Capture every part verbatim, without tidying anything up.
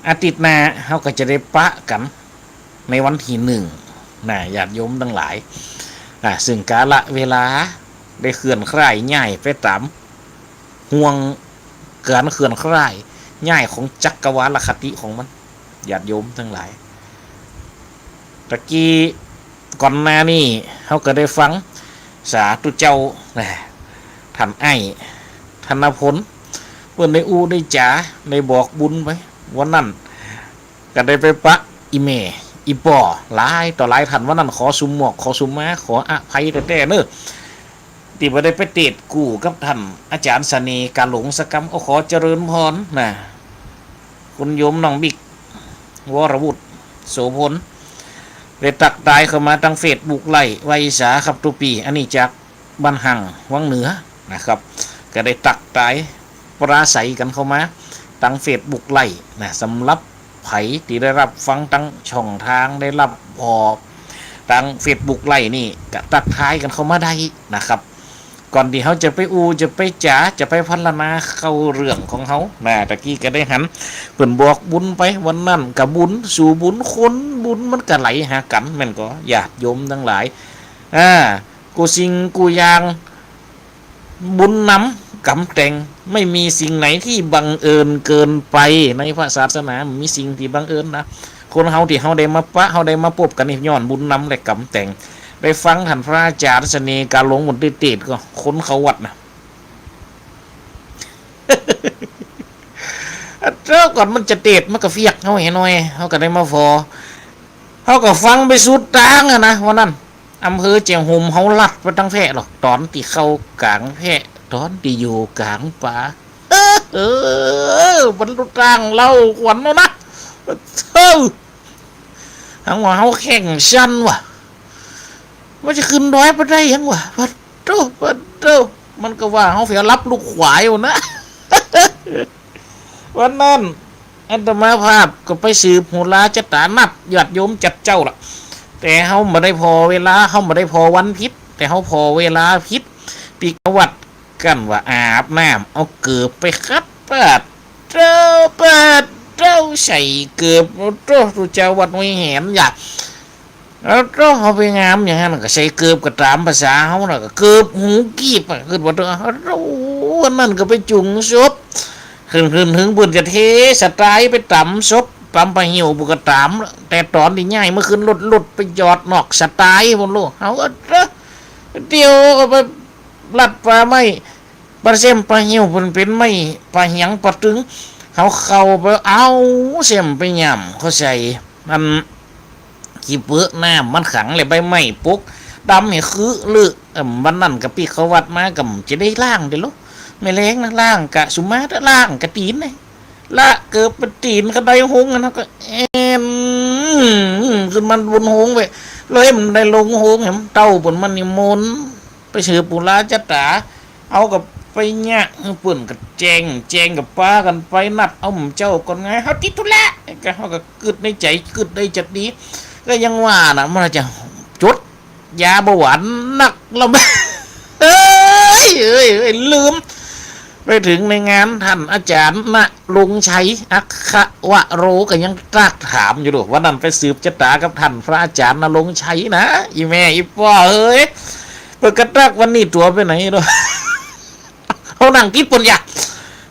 อาทิตย์หน้าเฮาก็จะได้ปะกั๋นในวันตี้หนึ่งนะ ญาติโยมตังหลาย อ่า ซึ่งกาละเวลาได้เคลื่อนคล้ายย้ายไปต๋ามห่วงก๋านเคลื่อนคล้ายย้ายของจักรวาลคติของมัน ญาติโยมตังหลาย ตะกี้ก่อนหน้านี้เฮาก็ได้ฟังสาธุเจ้านะ ต้านอ้ายธนพล เปิ้นได้อู้ได้จ๋า ได้บอกบุญไป วันนั้นก็ได้ไปปะอี่แม่อี่ป้อหลายต่อหลายต้าน วันนั้นขอสุหมอกขอสุมา ขออภัยแต๊ๆ เน่อ ตี้บ่ได้ไปเตสน์กู้กับต้านอาจ๋ารย์เสน่ห์กาหลงสักกำ โอ้ ขอเจริญพรนะ คุณโยมน้องบิ๊ก วรวุฒิ โสภณ ได้ตั๊กตายเข้ามาตางเฟซบุ๊กไลฟ์ ไหว้สาครับตุ๊ปี๋ อันนี้จากบ้านฮั่งวังเหนือนะครับ ก็ได้ตั๊กตายปราศรัยกั๋นเข้ามาตางเฟซบุ๊กไลฟ์นะ สำหรับ ใผตี้ได้ฮับฟังตางช่องตาง ได้ฮับผ่อตางเฟซบุ๊กไลฟ์นี่ ก็ตั๊กตายกั๋นเข้ามาได้นะครับ ก่อนตี้เฮาจะไปอู้จะไปจ๋าจะไปพรรณนาเข้าเรื่องของเฮานะ ตะกี้ก็ได้หันเปิ้นบอกบุญไป วันนั้นก็บุญสู่บุญ คนบุญมันก็ไหลหากั๋น แม่นก่อ ญาติโยมตังหลาย อ่า กู้สิ่งกู้อย่าง บุญนำกรรมแต่ง ไม่มีสิ่งไหนที่บังเอิญเกินไป ในพระศาสนาบ่มีสิ่งตี้บังเอิญนะ คนเฮาตี้เฮาได้มาปะ เฮาได้มาปบกั๋นนี่ ย้อนบุญนำและกรรมแต่ง ได้ฟังต้านพระอาจ๋ารย์เสน่ห์กาหลง บุญเตสน์ก็คนเข้าวัดนะ เจ้าก่อนมันจะเตสน์มันก็เฟียกเฮาแหหน่อย เฮาก็ได้มาผ่อ เฮาก็ฟังไปสุดตางอะนะ วันนั้น อำเภอเจียงโฮมเฮาลัดไปตางแพร่หรอก ต๋อนตี้เข้ากลางแพร่ ต๋อนตี้อยู่กลางป่า เออ เออ มันรู้ตางเล่าขวัญแล้วนะ เออ หังว่าเฮาแข้งสั่นว่ะ ว่าจะขึ้นดอยไปได้หยังวะ ปะโต้ ปะโต้ มันก็ว่าเฮาเฟียลับลูกขวายอยู่นะ วันนั้นอาตมาภาพก็ไปสืบโหราจะต๋า นัดญาติโยมจัดเจ้าละ แต่เฮาบ่ได้ผ่อเวลา เฮาบ่ได้ผ่อวันผิด แต่เฮาผ่อเวลาผิด ปีกวัด กั๋นว่าอาบน้ำ เอาเกิบไปขัด ปะโต้ ปะโต้ ใส่เกิบ โอ้โต้ ตุ๊เจ้าวัดห้วยแหม อย่า โอ้โต้ เฮาไปงามอย่างนั้นก็ใส่เกิบก็ต๋ามภาษาเฮาน่ะ ก็เกิบหูกีบอะ คือว่าโต้ โอ้โต้ วันนั้นก็ไปจุงศพ ขึ้น ขึ้นเถิงเปิ้นจะเทสไตล์ไปต๋ามศพ ต๋ามผ้าหิ้วเปิ้นก็ต๋าม แต่ต๋อนตี้ย้ายมาขึ้นรถ รถไปจอดนอกสไตล์พุ้นโล เฮาก็ เตี้ยวก็ไปลัดป่าไม้ บ่าเส้มป่าหิ้วเปิ้นเป๋นไม้ป่าเหียงป่าตึง เฮาเข้าไปเอาเส้มไปหย่ำเข้าใส่ มันขี้เปื้อน้ำมันขังและใบไม้ปก ดำหื้อคือลือ เอิ่ม วันนั้นก็ปิ๊กเข้าวัดมาก็จะได้ล้างเด้อลูก แม่แลงนะ ล้างกะสุมาเต๊อะ ล้างกะตี๋นนะ ละเกิบไปตี๋นกะไดฮงอะนะ ก็แอ่นขึ้นมาบนฮงไป เลยมันได้ลงฮง แหมเต้าเปิ้นมานิมนต์ ไปสืบโหราจะต๋า เฮาก็ไปเยียะหื้อเปิ้นก็แจ้ง แจ้งก็ปากั๋นไปนัดเอาหมู่เจ้าก่อนไง เฮาติดธุระ ก็เฮาก็กึ๊ดในใจ๋ กึ๊ดในใจ๋ดี ก็ยังว่าน่ะ มันจะจดยาเบาหวานนักแล้ว เอ้ย เอ้ย เอ้ย ลืม ไปเถิงในงานต้านอาจ๋ารย์ณรงค์ชัย อัคควโร ก็ยังตรักถามอยู่โล วันนั้นไปสืบจะต๋ากับต้านพระอาจ๋ารย์ณรงค์ชัยนะ อี่แม่อี่ป้อเอ้ย เปิ้นก็ตรักวันนี้ตั๋วไปไหนโล เฮานั่งติดเปิ้นอย่า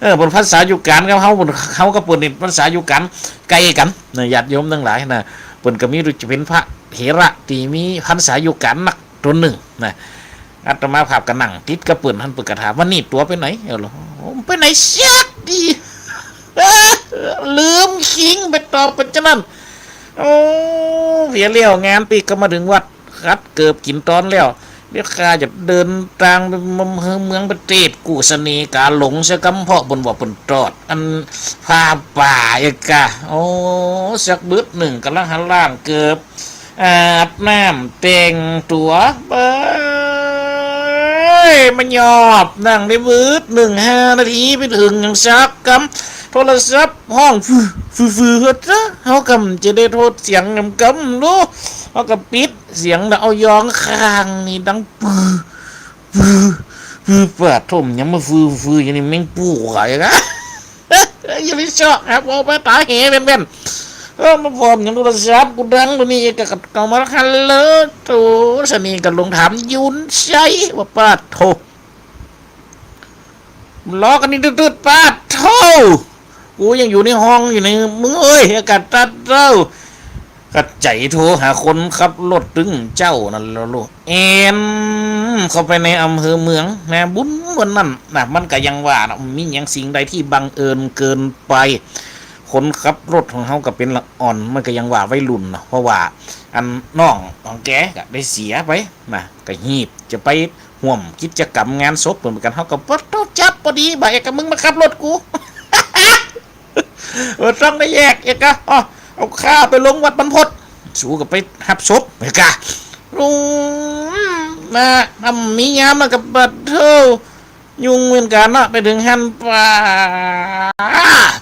เออ เปิ้นพรรษาอยู่ก๋านกับเฮา เปิ้น เฮากับเปิ้นนี่พรรษาอยู่ก๋านไก๋กั๋นนะ ญาติโยมตังหลายนะ เปิ้นก็มีลูกศิษย์เป๋นพระเถระตี้มีพรรษาอยู่ก๋านนักต๋นนึ่งนะ อาตมาภาพก็นั่งติดกับเปิ้นหั้น เปิ้นก็ถาม วันนี้ตั๋วไปไหน เออ ไปไหนสักที ลืมคิงไปตอบเปิ้นจานั้น โอ้ เสียแล้วงานปิ๊กก็มาเถิงวัด ขัดเกิบกิ๋นตอนแล้ว เดี๋ยวข้าจะเดินตางไปเมือง เมืองไปเตสน์กู้เสน่ห์กาหลงเสียก่ำ เพราะเปิ้นว่าเปิ้นตอดอันผ้าป่าเอกะ โอ้ สักบึดนึ่งก่ำลังหาล้างเกิบ อาบน้ำแต่งตั๋ว เบ้ย มายอบนั่งได้บึดนึ่ง ห้านาทีไปเถิงยังสักก่ำ โทรศัพท์ฮ้อง ฟื ฟื ฟื เฮ้อ เฮาก่ำจะได้โทษเสียงก่ำๆ ลูก เฮาก็ปิดเสียงแล้วเอายองข้างนี่ดัง ปือ ปือ ปือ ปาดโถ่ ยังมาฟื ฟือยู่นี่ แม่งปู๋ไก่นะ เอ้ย อย่าไปเซาะครับ เอาไปต๋าแหเว่นๆ เออ มาฟ้อมหยังโทรศัพท์กูดังปะนี่ ก็ ก็มาฮัลโหล โธ่ สะนีกะหลงถาม อยู่ใส ว่า ปาดโธ่ ล้อกั๋นนี่ตึ๊ดๆ ปาดโธ่ กูยังอยู่ในห้องอยู่ใน มึงเอ้ย อากาศตัดเต้า กะใจ๋โทรหาคนขับรถตึงเจ้านั่นแหละลูก แอ่นเข้าไปในอำเภอเมืองนะ บุญวันนั้นนะ มันก็ยังว่านะ มีหยังสิ่งใดที่บังเอิญเกินไป คนขับรถของเฮาก็เป๋นละอ่อน มันก็ยังว่าวัยรุ่นเนาะ เพราะว่าอันน้องของแกก็ได้เสียไปนะ ก็ฮีบจะไปฮ่วมกิจกรรมงานศพเปิ้นเหมือนกั๋น เฮาก็ปะโธ่ จั๊บปอดี บ่าเอกกะ มึงมาขับรถกู บ่ต้องได้แยก เอกกะ อ้อ เอาข้าไปลงวัดบรรพต สูก็ไปฮับศพ เอกกะ ลุง นะ ถ้ามียามแล้วก็ปะโธ่ ยุ่งเหมือนกั๋นเนาะ ไปเถิงหั้นปะ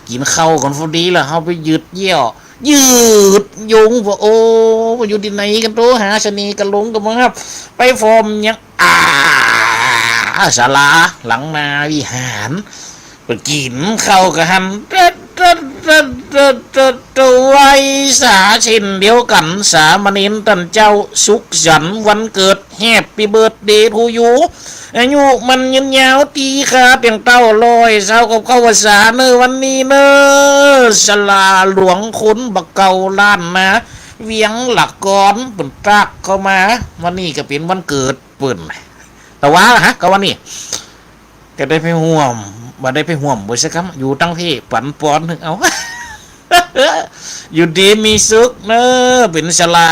กิ๋นข้าวก่อนพอดีละ เฮาไปยืดเยี่ยว ยืดยุง ว่า โอ้ ว่าอยู่ตี้ไหนกั๋น โทรหาสะนีกะหลงก็บ่ฮับ ไปฟ้อมหยัง อ่า ศาลาหลังหน้าวิหาร ไปกิ๋นข้าวกั๋นหั้น เต๊ดเต๊ดเต๊ดเต๊ดเต๊ด ไหว้สาเช่นเดียวกั๋น สามเณรต้านเจ้า สุขสันต์วันเกิด Happy birthday to you อายุหมั้นยืนยาว ตี้ข้าเตี้ยงเต้า ร้อยซาวกับเข้าพรรษาเน่อวันนี้เน่อ ศาลาหลวงคนบ่าเก่า ล้านนา เวียงละกอน เปิ้นตักเข้ามา วันนี้ก็เป๋นวันเกิดเปิ้น แต่ว่าฮะ ก็วันนี้ ก็ได้ไปฮ่วม บ่ได้ไปฮ่วมบ่สักกำ อยู่ตังเพ ปั๋นปอน เอา อยู่ดีมีสุขเน่อ เป๋นศาลา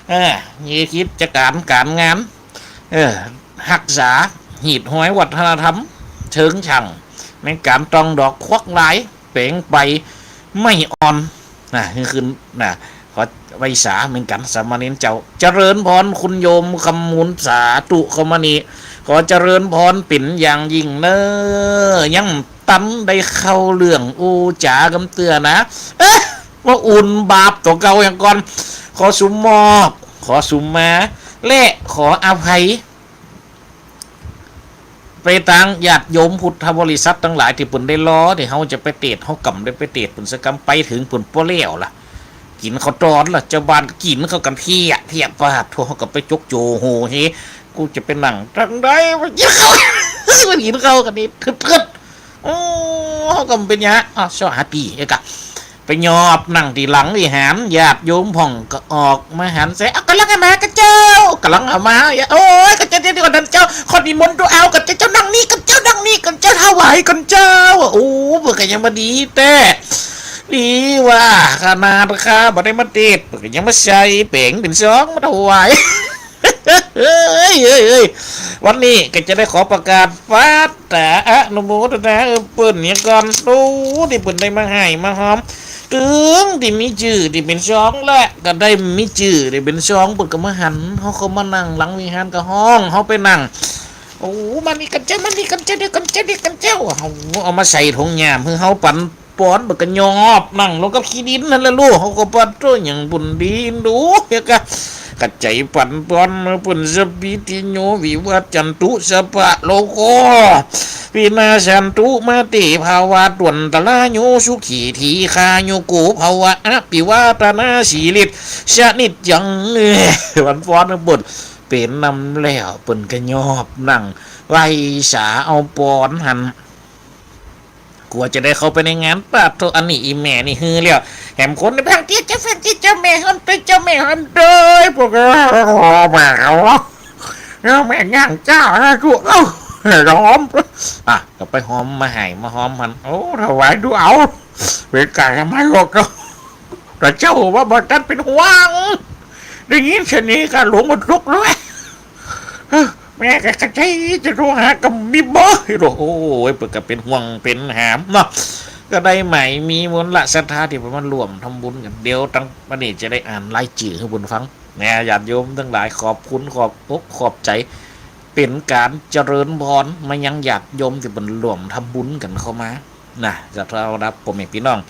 เออ มีกิจก๋านก๋านงาน เออ ฮักษาฮีตฮอยวัฒนธรรม เชิงชั่ง ในก๋านตองดอกควักลาย แป๋งใบไม้อ่อน นะ คือ คือ นะ ขอไหว้สาเหมือนกั๋น สามเณรเจ้า เจริญพรคุณโยมคำมูล สาธุเข้ามานี่ ขอเจริญพรเป๋นอย่างยิ่งเน่อ ยังตันได้เข้าเรื่องอู้จ๋ากำเตื้อนะ เอ๊ะ ว่าอุ่นบาปตั๋วเก่าอย่างก่อน ขอสุมมอบ ขอสุมมา และขออภัย ไปตางญาติโยมพุทธบริษัทตังหลายตี้เปิ้นได้รอ ตี้เฮาจะไปเตศน์ เฮากำได้ไปเตศน์เปิ้นสักกำ ไปเถิงเปิ้นบ่แล้วล่ะ กิ๋นข้าวตอนล่ะ เจ้าบ้านก็กิ๋นข้าวกั๋นเพี้ยเพี้ย ปาดโธ่ เฮาก็ไปจกโจโหเฮ กูจะไปนั่งตังใด ไปกิ๋นข้าว ไปกิ๋นข้าวกั๋นนี่ เถิดๆ โอ้ เฮาก็บ่เป๋นหยัง อ้าว เซาะหาตี้ เอกกะ ไปยอบนั่งตี้หลังวิหาร ญาติโยมพ่องก็ออกมาหันใส่ เอา ก่ำลังเอามาก่อเจ้า ก่ำลังเอามา โอ้ย ก่อเจ้า เดี๋ยวก่อนเจ้า ขอนิมนต์ดู เอา ก่อเจ้า เจ้านั่งนี่ก่อนเจ้า นั่งนี่ก่อนเจ้า ถวายก่อนเจ้า โอ้ เปิ้นก็ยังบ่ดีแต๊ ดีว่าขนาดข้าบ่ได้มาเตศน์ เปิ้นก็ยังมาใส่แป๋งเป๋นซองมาถวาย เฮ้ย เฮ้ย เฮ้ย วันนี้ก็จะได้ขอประกาศ ปาดต๋าอนุโมทนา เออ เปิ้นเนี่ยก่อน โอ้ ตี้เปิ้นได้มาฮ่ายมาฮอม ตึงตี้มีจื้อตี้เป๋นซองและ ก็ได้มีจื้อตี้เป๋นซอง เปิ้นก็มาหัน เฮาเข้ามานั่งหลังวิหารก็ฮ้อง เฮาไปนั่ง โอ้ มานี่ก่อนเจ้า มานี่ก่อนเจ้า เดี๋ยวก่อนเจ้า เดี๋ยวก่อนเจ้า เอา เอามาใส่ถงหยามหื้อเฮาปั๋น ปอน เปิ้นก็ยอบนั่งลงกับขี้ดินหั้นแหละลูก เฮาก็ปาดโธ่ ยังบุญดีดู เฮากะ กระจายปั๋นปอนมาเปิ้น สัพพีติโยวิวัจจันตุสัพพะโรโควินาสสันตุมาเตภวัตวันตราโยสุขีทีฆายุโกภวะอภิวาทนาสีลิสสะนิจจัง เอ้ย ปั๋นปอนเปิ้น เป๋นนำแล้ว เปิ้นก็ยอบนั่งไหว้สาเอาปอนหั้น กว่าจะได้เข้าไปในงาน ปาดโธ่ อันนี้อี่แม่นี่หื้อแล้ว แหมคนในบ้านตี้เจ้าแฟนตี้เจ้าแม่ฮ้อมเต๊ย เจ้าแม่ฮ้อมเต๊ย พวกเราแม่เขา เจ้าแม่ย่างเจ้านะกู เอ้า ฮ้อม อ่ะ ก็ไปฮ้อมมาฮ่ายมาฮอมหั้น โอ้ ถวายดูเอา เป๋นก๋านมาหลอกเจ้า แต่เจ้าว่าบ่ตันเป๋นห่วง ได้ยินเสียงนี่ก็หลงหมดลุกเลย แม่ก็กระจายจะโทรหาก็มีเบอร์อยู่ดอก โอ้ย เปิ้นก็เป๋นห่วงเป๋นหามเนาะ ก็ได้หมายมีมวลศรัทธาตี้เปิ้นมาร่วมทำบุญกั๋น เดี๋ยวตังบัดนี้จะได้อ่านรายจื้อหื้อเปิ้นฟัง นะ ญาติโยมตังหลาย ขอบคุณ ขอบอกขอบใจ๋ เป๋นก๋านเจริญพรมายังญาติโยมตี้เปิ้นร่วมทำบุญกั๋นเข้ามา นะ ศรัทธาบรรดาพ่อแม่ปี้น้อง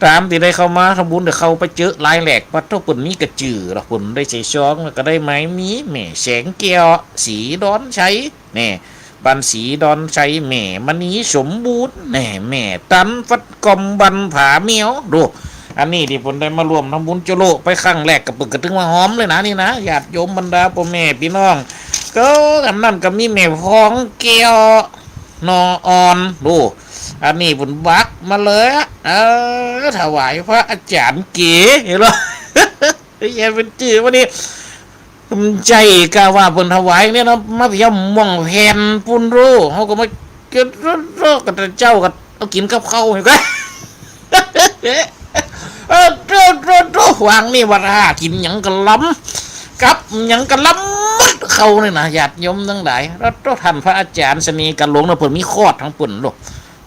ต๋ามตี้ได้เข้ามาทำบุญ เดี๋ยวเข้าไปเจอรายแรก ปาดโธ่ เปิ้นมีก๋านจื้อดอก เปิ้นได้ใส่ซอง แล้วก็ได้หมายมี แม่แสงแก้ว ศรีดอนชัย แน่ ปันศรีดอนชัย แม่มณีสมบูรณ์ แน่ แม่ตันฟัดกอม บันผาแมว ดู อันนี้ตี้เปิ้นได้มาร่วมทำบุญจุโลไปครั้งแรก ก็เปิ้นก็ตึงมาหอมเลยนะนี่นะ ญาติโยมบรรดาป้อแม่ปี้น้อง ก็อันนั้นก็มีแม่พองแก้ว หน่ออ่อน ดู อันนี้เปิ้นบักมาเลยอะ เออ ถวายพระอาจารย์เก๋ หันบ่ เฮ้ย เป๋นจื้อวะนี่ บ่ใจ้กาว่าเปิ้นถวายเนี่ยเนาะ มาเปียมม่วงแผ่นปู้น ดู เฮาก็มาเก็บ ดู ดู ก็เจ้าก็เอากิ๋นกับข้าวนี่ก็ เออ ดู ดู ดู วางนี่ว่าถ้ากิ๋นหยังกะลำ กับหยังกะลำหมดเข้านี่นะ ญาติโยมตังหลาย แล้วท่านพระอาจารย์เสน่ห์กาหลงนะ เปิ้นมีคอดของเปิ้นโลด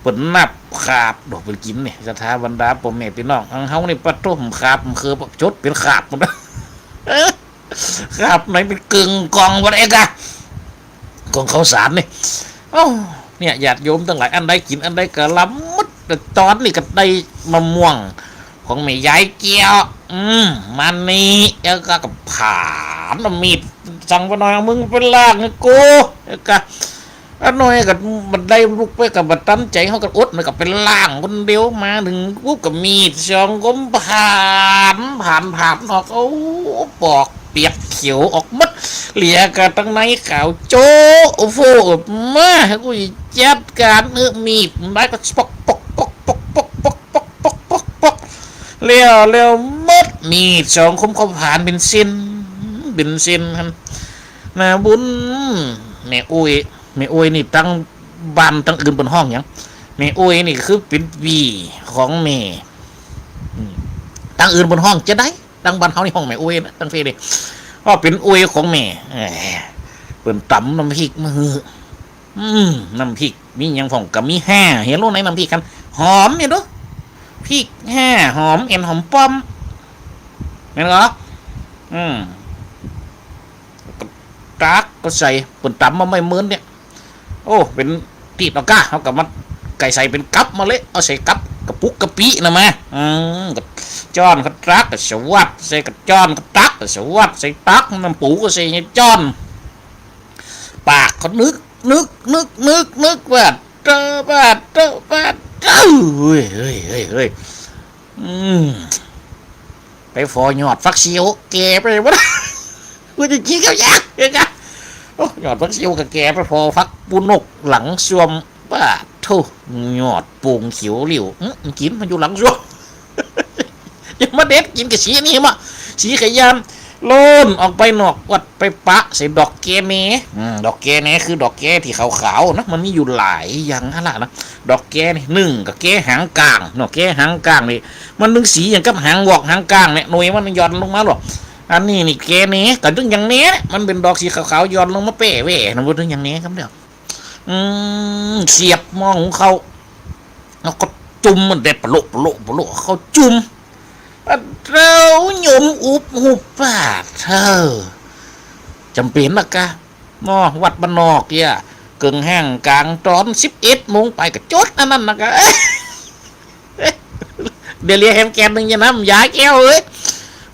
เปิ้นนับขาบโลด เปิ้นกิ๋นนี่ ศรัทธาบรรดาป้อแม่ปี้น้อง อันเฮานี่ปะโถ ขาบมันคือจดเป๋นขาบหมด ขาบไหนเป๋นเกิ่งกล่องบ่ได้กะ กล่องข้าวสารนี่ โอ้ เนี่ย ญาติโยมตังหลาย อันใดกิ๋นอันใดกะลำหมด แต่ต๋อนนี้ก็ได้มะม่วงของแม่ยายแก้ว อืม มานี่ แล้วก็ ก็ผานเอามีด สั่งป้าน้อย เอามึงไปล้างหื้อกู แล้วก็ ป้าน้อยก็บ่ได้ลุกไป ก็บ่ตันใจ๋ เฮาก็อด มันก็ไปล้างคนเดียว มาเถิงปุ๊บก็มีดสองคมผาน ผาน ผานออก โอ้ ปอกเปียกเขียวออกหมด เหลือก็ตังในขาวโจ๊ะ โอ้โห มา กูจัดก๋าน เออ มีด มันได้ก็ปอก ปอก ปอก แล้ว แล้วหมด มีดสองคมก็ผานเป๋นเส้น เป๋นเส้นหั้น นาบุญ แม่โอ้ย แม่โอ้ยนี่ตังบ้านตังอื่นเปิ้นฮ้องหยัง แม่โอ้ยนี่คือเป๋นปี้ของแม่ อืม ตังอื่นเปิ้นฮ้องจาใด ตังบ้านเฮานี่ฮ้องแม่โอ้ยนะ ตังเพนี่ ก็เป๋นโอ้ยของแม่ เอ้ย เปิ้นต๋ำน้ำพริกมาหื้อ อืม น้ำพริกมีหยังพ่อง ก็มีห่า หันโลในน้ำพริกหั้น หอมหันโล พริก ห่า หอมแอ่น หอมป้อม แม่นก่อ อืม ก็ตักก็ใส่ เปิ้นต๋ำมาใหม่เมินเนี่ย โอ้ เป๋นตีดเอาก้า เฮาก็มาไก่ใส่เป๋นกับมาเลย เอาใส่กับ กะปุกกะปินะมา อืม ก็จ้อนก็ตักก็สวัดใส่ ก็จ้อนก็ตักก็สวัดใส่ ตักน้ำปูก็ใส่ จ้อน ปากก็นึก นึก นึก นึก นึกว่า เตอะ บาดเตอะ บาดเตอะ เฮ้ย เฮ้ย เฮ้ย เฮ้ย อืม ไปฟอยอดฟักเสียวแก่ไปหมด กูจะกิ๋นกับหยังเนี่ยกะ โอ้ ยอดฟักเสียวก็แก่ ไปฟอฟักปูนกหลังส้วม ปะโถ ยอดโป่งเขียวหลิ้ว อื้อ กิ๋นมันอยู่หลังส้วม จะมาเด็ดกิ๋นกับสีนี่มะ สีขยาม โล่นออกไปนอกวัด ไปปะใส่ดอกแกแหน อืม ดอกแกแหนคือดอกแกตี้ขาวๆ นะ มันมีอยู่หลายอย่างหั้นล่ะนะ ดอกแกนี่ นึ่งก็แกหางก๋างเนาะ แกหางก๋างนี่ มันนึ่งสีอย่างกับหางวอกหางก๋างเนี่ย หน่วยมันหย่อนลงมาหรอก อันนี้นี่แกแหน ก็นึ่งอย่างแหนเนี่ย มันเป๋นดอกสีขาวๆ หย่อนลงมาแป้แว่นะ บ่นึ่งอย่างแหนกำเดียว อืม เสียบหม้อหุงข้าว แล้วก็จุ่มมันได้ปะโละปะโละปะโละ ข้าวจุ่ม ปะเต้า หยมอุบหุบ ปะเต้า จ๋ำเป๋นนะกะ เนาะ วัดบ้านนอกเนี่ย เกิ่งห้างก๋างต๋อนสิบเอ็ดโมงไปก็จดอันนั้นนะกะ เดี๋ยวเหลือแหมแก่นนึ่งจะน้ำยาแก้วเอ้ย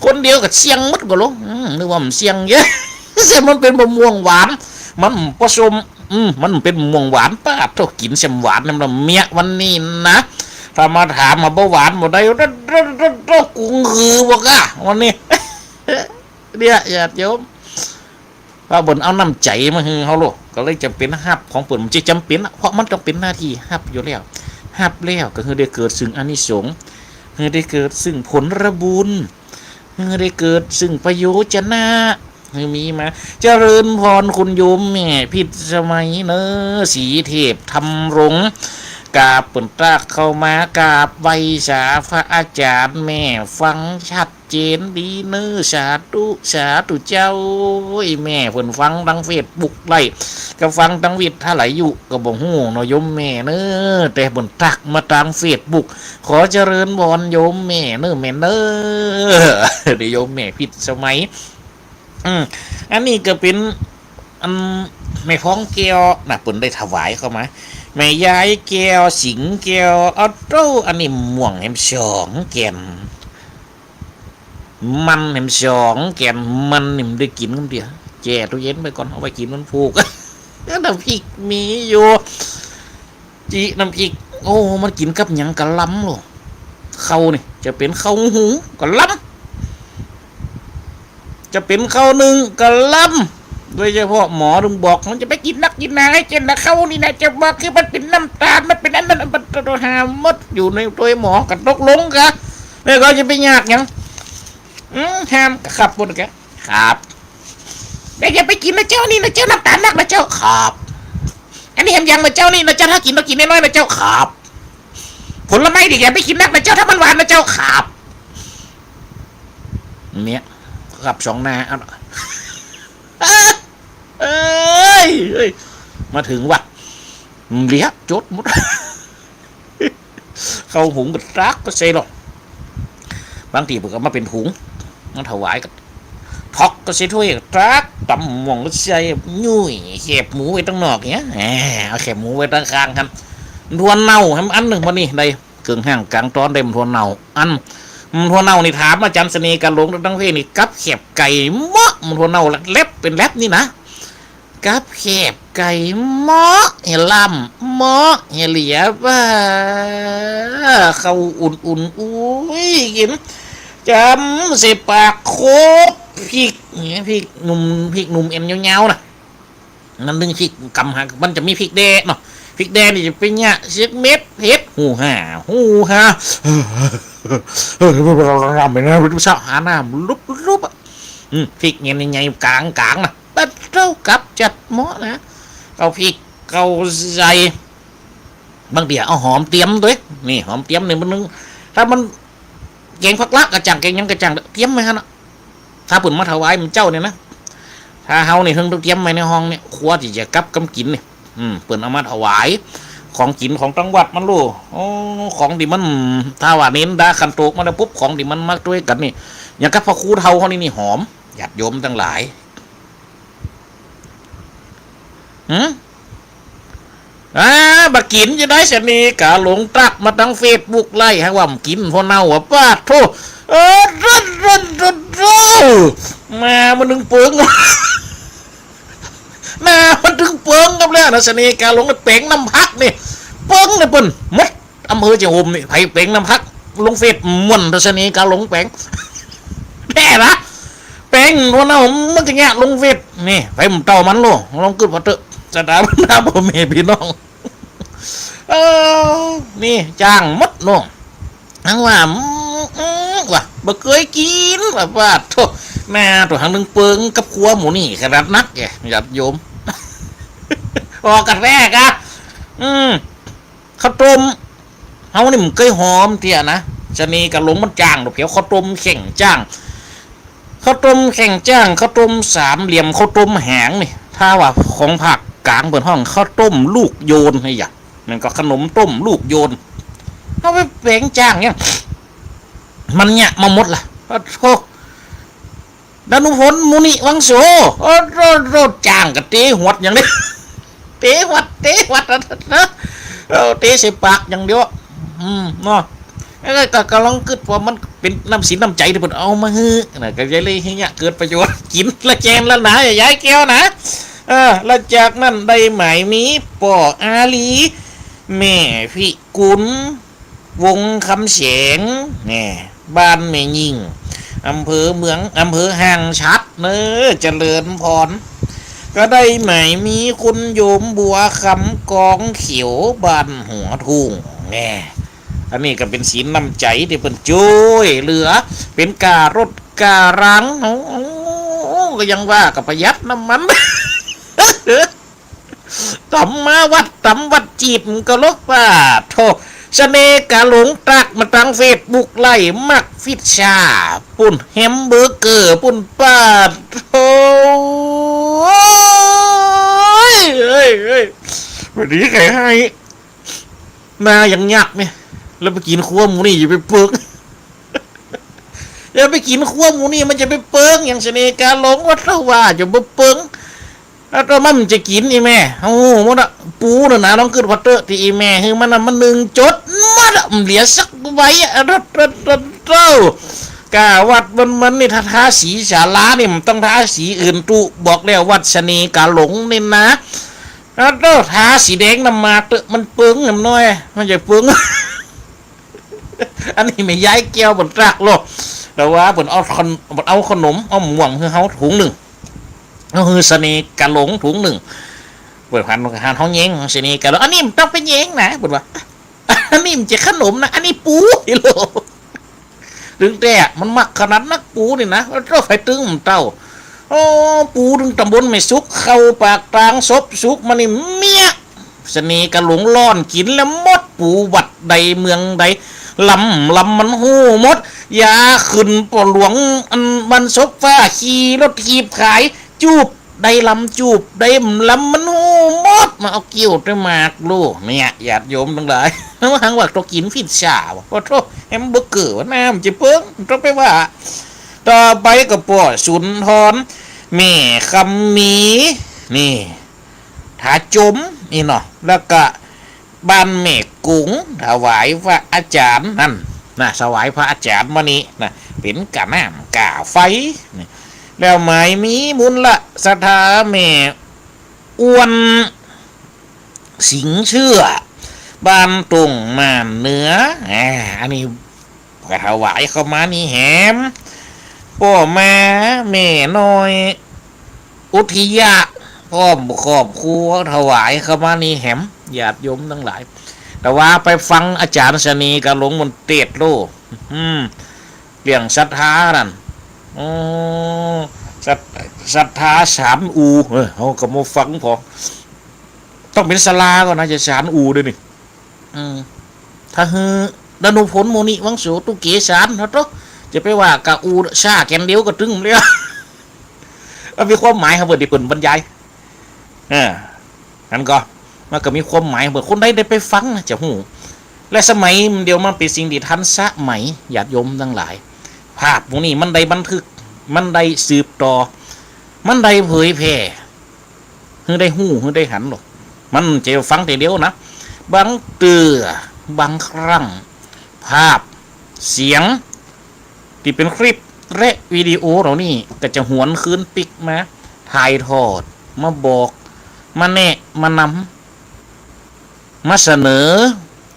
คนเดียวก็เสี้ยงหมดก่อลง อืม นึกว่ามันเสี้ยงเยอะ แต่มันเป๋นมะม่วงหวาน มันผสม อืม มันเป๋นมะม่วงหวาน ปะโถ กิ๋นแซมหวานนำละเมียวันนี้นะ ถ้ามาถามมาบ่หวานบ่ได้ โต๊ะ โต๊ะ โต๊ะ โต๊ะ กุงหือบ่กะ วันนี้ เนี่ย ญาติโยม ว่าเปิ้นเอาน้ำใจ๋มาหื้อเฮาโลด ก็เลยจ๋ำเป๋นฮับของเปิ้น มันจะจ๋ำเป๋นอะ เพราะมันต้องเป๋นหน้าตี้ฮับอยู่แล้ว ฮับแล้วก็หื้อได้เกิดซึ่งอานิสงส์ หื้อได้เกิดซึ่งผลบุญ หื้อได้เกิดซึ่งประโยชนะ หื้อมีมา เจริญพรคุณโยมแม่พิษสมัยเนอ ศรีเทพธำรง กราบเปิ้นตักเข้ามากราบไหว้สาพระอาจ๋ารย์ แม่ฟังชัด เจนดีเนอ สาธุ สาธุเจ้า โอ้ย แม่เปิ้นฟังตังเฟซบุ๊กได้ ก็ฟังตังวิทยุก็บ่ฮู้เนาะโยมแม่เนอ แต่เปิ้นตักมาตังเฟซบุ๊ก ขอเจริญพรโยมแม่เนอ แม่เนอ เดี๋ยวโยมแม่พิษสมัย อืม อันนี้ก็เป๋น อันแม่พองแก้วนะ เปิ้นได้ถวายเข้ามา แม่ยายแก้ว สิงห์แก้ว เอาเต้า อันนี้ม่วงแหมสองแก่น มันแหมสองแก่น มันนี่มันได้กิ๋นกำเดียว แจ้ตู้เย็นไปก่อน เอาไว้กิ๋นวันพูก น้ำพริกมีอยู่ จิน้ำพริก โอ้ มันกิ๋นกับหยังกะลำโลด ข้าวนี่ จะเป๋นข้าวหุงกะลำ จะเป๋นข้าวนึ่งกะลำ โดยเฉพาะหมอตึงบอก มันจะไปกิ๋นนักกิ๋นหนา ไอ้เจ้านะ ข้าวนี่นะ จะบอกคือมันเป๋นน้ำต๋าล มันเป๋นอันนั้น มันต้องหาหมด อยู่ในตวยหมอกะตกลงกะ แล้วก็จะไปยากหยัง อืม ห้ามกะครับ บ่นกะ ครับ เดี๋ยวอย่าไปกิ๋นนะเจ้า นี่นะเจ้า น้ำต๋าลนักนะเจ้า ครับ อันนี้แหมยังนะเจ้า นี่นะเจ้า ถ้ากิ๋นต้องกิ๋นน้อยๆนะเจ้า ครับ ผลไม้นี่อย่าไปกิ๋นนักนะเจ้า ถ้ามันหวานนะเจ้า ครับ เนี่ย ครับ สองหน้า เอา เอ้ย เอ้ย มาเถิงวัด เหลียจดหมด ข้าวหุงกะตากก็ใส่หรอก บางทีเปิ้นก็มาเป๋นถุง มาถวายก็ถอกก็ใส่ถ้วย ตาก ต๋ำม่วงก็ใส่ ยุ้ยแคบหมูไว้ตังนอกเนี่ย แหม เอาแคบหมูไว้ตังข้างหั้น มันถั่วเน่าแหมอันนึ่ง บ่านี่ได้ เกิ่งห้างกลางตอนได้มันถั่วเน่า อัน มันถั่วเน่านี่ถามอาจ๋ารย์เสน่ห์กาหลงตังเพศนี่ กับแคบไก่เหมาะ มันถั่วเน่าแล็บเป๋นแล็บนี่นะ กับแคบไก่เหมาะแหมลำ เหมาะแหมเหลีย ว่าข้าวอุ่นๆ อุ๊ย กิ๋น จ๋ำใส่ปาก โคกพริกเนี่ย พริกหนุ่ม พริกหนุ่มเอ็นยาวๆ นะ นั่นนึ่งพริกกำหา มันจะมีพริกแด้เนาะ พริกแด้นี่จะเป๋นเนี่ย เสียกเม็ดเผ็ด ฮู้ฮ่า ฮู้ฮ่า เออ เออ เออ หาน้ำลุบๆ อะ อืม พริกเนี่ยใหญ่ๆ ก๋างๆ นะ ปะเต้า กับจัดเหมาะนะ เอาพริก เอาใส่ บางทีเอาหอมเตียมตวย นี่ หอมเตียมนี่มันนึ่ง ถ้ามัน แกงผักละกะจ่าง แกงหยังกะจ่าง เตียมไว้หั้นน่ะ ถ้าเปิ้นมาถวายหมู่เจ้าเนี่ยนะ ถ้าเฮานี่เถิงต้องเตียมไว้ในห้องเนี่ย ครัวตี้จะกับกำกิ๋นนี่ อืม เปิ้นเอามาถวาย ของกิ๋นของตังวัดมันลูก โอ้ ของตี้มัน ถ้าว่าเณรดาขันโตกมาแล้วปุ๊บ ของตี้มันมาตวยกั๋นนี่ อย่างกับพระครูเฒ่าเฮานี่ นี่หอม ญาติโยมตังหลาย หึ อ่า บ่ากิ๋นจะได้ เสน่ห์กาหลงตั๊กมาตังเฟซบุ๊กไลฟ์ หาว่าบ่ากิ๋น พอเน่าอะ ปาดโธ่ เออ โธ่ โธ่ โธ่ โธ่ มามันนึ่งเปิง มามันนึ่งเปิงกับแล้วนะ เสน่ห์กาหลงแป๋งน้ำผักนี่ เปิงเลยเปิ้น หมด อำเภอจะโฮมนี่ ใผแป๋งน้ำผัก ลงเฟซม่วน เสน่ห์กาหลงแป๋ง แน่นะ แป๋งหัวเน่ามันกะเยียะลงเฟซ นี่ ใผบ่าเต้ามันโลด ลองกึ๊ดผ่อเต๊อะ สถาปนาพ่อแม่พี่น้อง เออ นี่ จ้างหมดโลด หังว่า อืม อืม ว่า บ่เกยกิ๋น ว่า ว่าโธ่ แม่โธ่ หังนึ่งเปิงกับครัวหมู่นี่ ขนาดนักแก ญาติโยม ออกกระแสกะ อืม ข้าวต้ม เฮานี่บ่เกยหอมเตี้ยนะ เสน่ห์กาหลงมันจ้างดอกเปียว ข้าวต้มแข้งจ้าง ข้าวต้มแข้งจ้าง ข้าวต้มสามเหลี่ยม ข้าวต้มหางนี่ ถ้าว่าของภาคกลางเปิ้นฮ้องข้าวต้มลูกโยน ไอ้หยา มันก็ขนมต้มลูกโยน เอาไปแป๋งจ้างเนี่ย มันเยียะมาหมดละ ปะโธ่ ดานุพล มุนิวังโส โอ้โธ่ โธ่ จ้างกะเตะหวดอย่างนี้ เตะหวด เตะหวดนะ เออ เตะใส่ปากอย่างเดียว อืม เนาะ เออ ก็ ก็ลองกึ๊ดว่ามันเป๋นน้ำศีลน้ำใจ๋ตี้เปิ้นเอามาหื้อนะ ก็จะได้หื้อเยียะเกิดประโยชน์ กิ๋นละแจนละหนา ยายแก้วนะ เออ แล้วจากนั้นได้หมายมีป้ออาลี แม่พิกุล วงศ์คำแสง แน่ บ้านแม่ยิ่ง อำเภอเมือง อำเภอห้างฉัตร เนอ เจริญพร ก็ได้หมายมีคุณโยมบัวคำ กองเขียว บ้านหัวทุ่ง แน่ อันนี้ก็เป๋นศีลน้ำใจ๋ตี้เปิ้นจ้วยเหลือ เป๋นก้ารถก้ารัง โอ้ ก็ยังว่าก็ประหยัดน้ำมัน ต๋ำมาวัด ต๋ำวัดจีบก็ลก ปาดโธ่ เสน่ห์กาหลงตั๊กมาตังเฟซบุ๊กไลฟ์ มักพิซซ่าปุ้น แฮมเบอร์เกอร์ปุ้น ปาดโธ่ เอ้ย เอ้ย เอ้ย บ่ดีใค่หื้อ มาอย่างยักษ์เนี่ย แล้วไปกิ๋นครัวหมู่นี่อย่าไปเปิง อย่าไปกิ๋นครัวหมู่นี่มันจะไปเปิง อย่างเสน่ห์กาหลงว่าเต้าว่าจะบ่เปิง แล้วเต้ามันจะกิ๋น อี่แม่ โอ้โห หมดอะ ปูนั่นนะ ลองกึ๊ดผ่อเต๊อะ ตี้อี่แม่หื้อมันน่ะ มันนึ่งจดหมดอะ บ่เหลือสักใบอะ โธ่ โธ่ โธ่ โธ่ ก้าวัดมัน มันนี่ ถ้าทาสีศาลานี่ มันต้องทาสีอื่นตุ๊ บอกแล้ว วัดเสน่ห์กาหลงนี่นะ อะโต้ ทาสีแดงน้ำหมากเต๊อะ มันเปิงน้ำน้อย มันจะเปิง อันนี้แม่ยายแก้วเปิ้นตรัสโลด แต่ว่าเปิ้นเอาขน- เปิ้นเอาขนม เอาหม่วงหื้อเฮาถุงนึ่ง เอาหื้อเสน่ห์กาหลงถุงนึ่ง เปิ้นหัน หันเฮาแยงเสน่ห์กาหลง อันนี้บ่ต้องไปแยงนะ เปิ้นว่า อันนี้บ่ใจ้ขนมนะ อันนี้ปู๋ โล ตึงแต๊ มันมักขนาดนักปู๋นี่นะ โอ้ ใผตึงบ่เต้า โอ้ ปู๋ตึงตำบลแม่สุข เข้าปากตางศพสุขมานี่เมี้ยะ เสน่ห์กาหลงล่อนกิ๋นแล้วหมด ปู๋วัดใดเมืองใด ลำ ลำมันฮู้หมด ยาขึ้นป้อหลวง อันมันศพฟ้า ขี่รถถีบขาย จูบ ได้ลำจูบ ได้ลำมันฮู้หมด มาเอาเกี้ยวแต่หมากโล เนี่ย ญาติโยมตังหลาย หังว่าตกกิ๋นผิดสาวะ โอ้โธ่ แฮมเบอร์เกอร์วะ น้ำจะเปิ้ง ต้องไปว่า ต่อไปก็ป้อสุนทร แม่คำมี นี่ ถาจม นี่เนาะ แล้วก็ บ้านแม่กุ๋ง ถวายพระอาจารย์นั่นนะ ถวายพระอาจารย์มานี่นะ เป๋นก้าน้ำก้าไฟนี่ แล้วหมายมีมูลศรัทธาแม่อ้วน สิงห์เชื่อ บ้านตงม่านเหนือ อ่า อันนี้ ก็ถวายเข้ามานี่แหม ป้อมาแม่น้อย อุทิยะ พร้อมครอบครัว ถวายเข้ามานี่แหม ญาติโยมตังหลาย แต่ว่าไปฟังอาจ๋ารย์เสน่ห์กาหลงมันเตสน์โลด อืม เรื่องศรัทธานั่น โอ้ ศรัท- ศรัทธาสารอู่ เออ เฮาก็มาฟังผ่อ ต้องเป๋นศาลาก่อนนะ จะสารอู่เดี๋ยวนี้ อืม ถ้าหื้อดานุพล มุนิวังโส ตุ๊เกสาร เนาะโต จะไปว่ากาอู่ซ่าแก่นเดียวก็ตึงแล้ว มันมีความหมายของเปิ้นตี้เปิ้นบรรยาย เออ อันก็ มันก็มีความหมายของเปิ้น คนใดได้ไปฟังนะจะฮู้ และสมัยเดี๋ยวมันเป๋นสิ่งตี้ทันสมัย ญาติโยมตังหลาย ภาพพวกนี้มันได้บันทึก มันได้สืบต่อ มันได้เผยแผ่ หื้อได้ฮู้ หื้อได้หันโลด มันจะฟังแต่เดียวนะ บางเตื้อ บางครั้ง ภาพ เสียง ตี้เป๋นคลิป และวิดีโอเหล่านี้ ก็จะหวนคืนปิ๊กมา ถ่ายทอด มาบอก มาแนะ มานำ มาเสนอ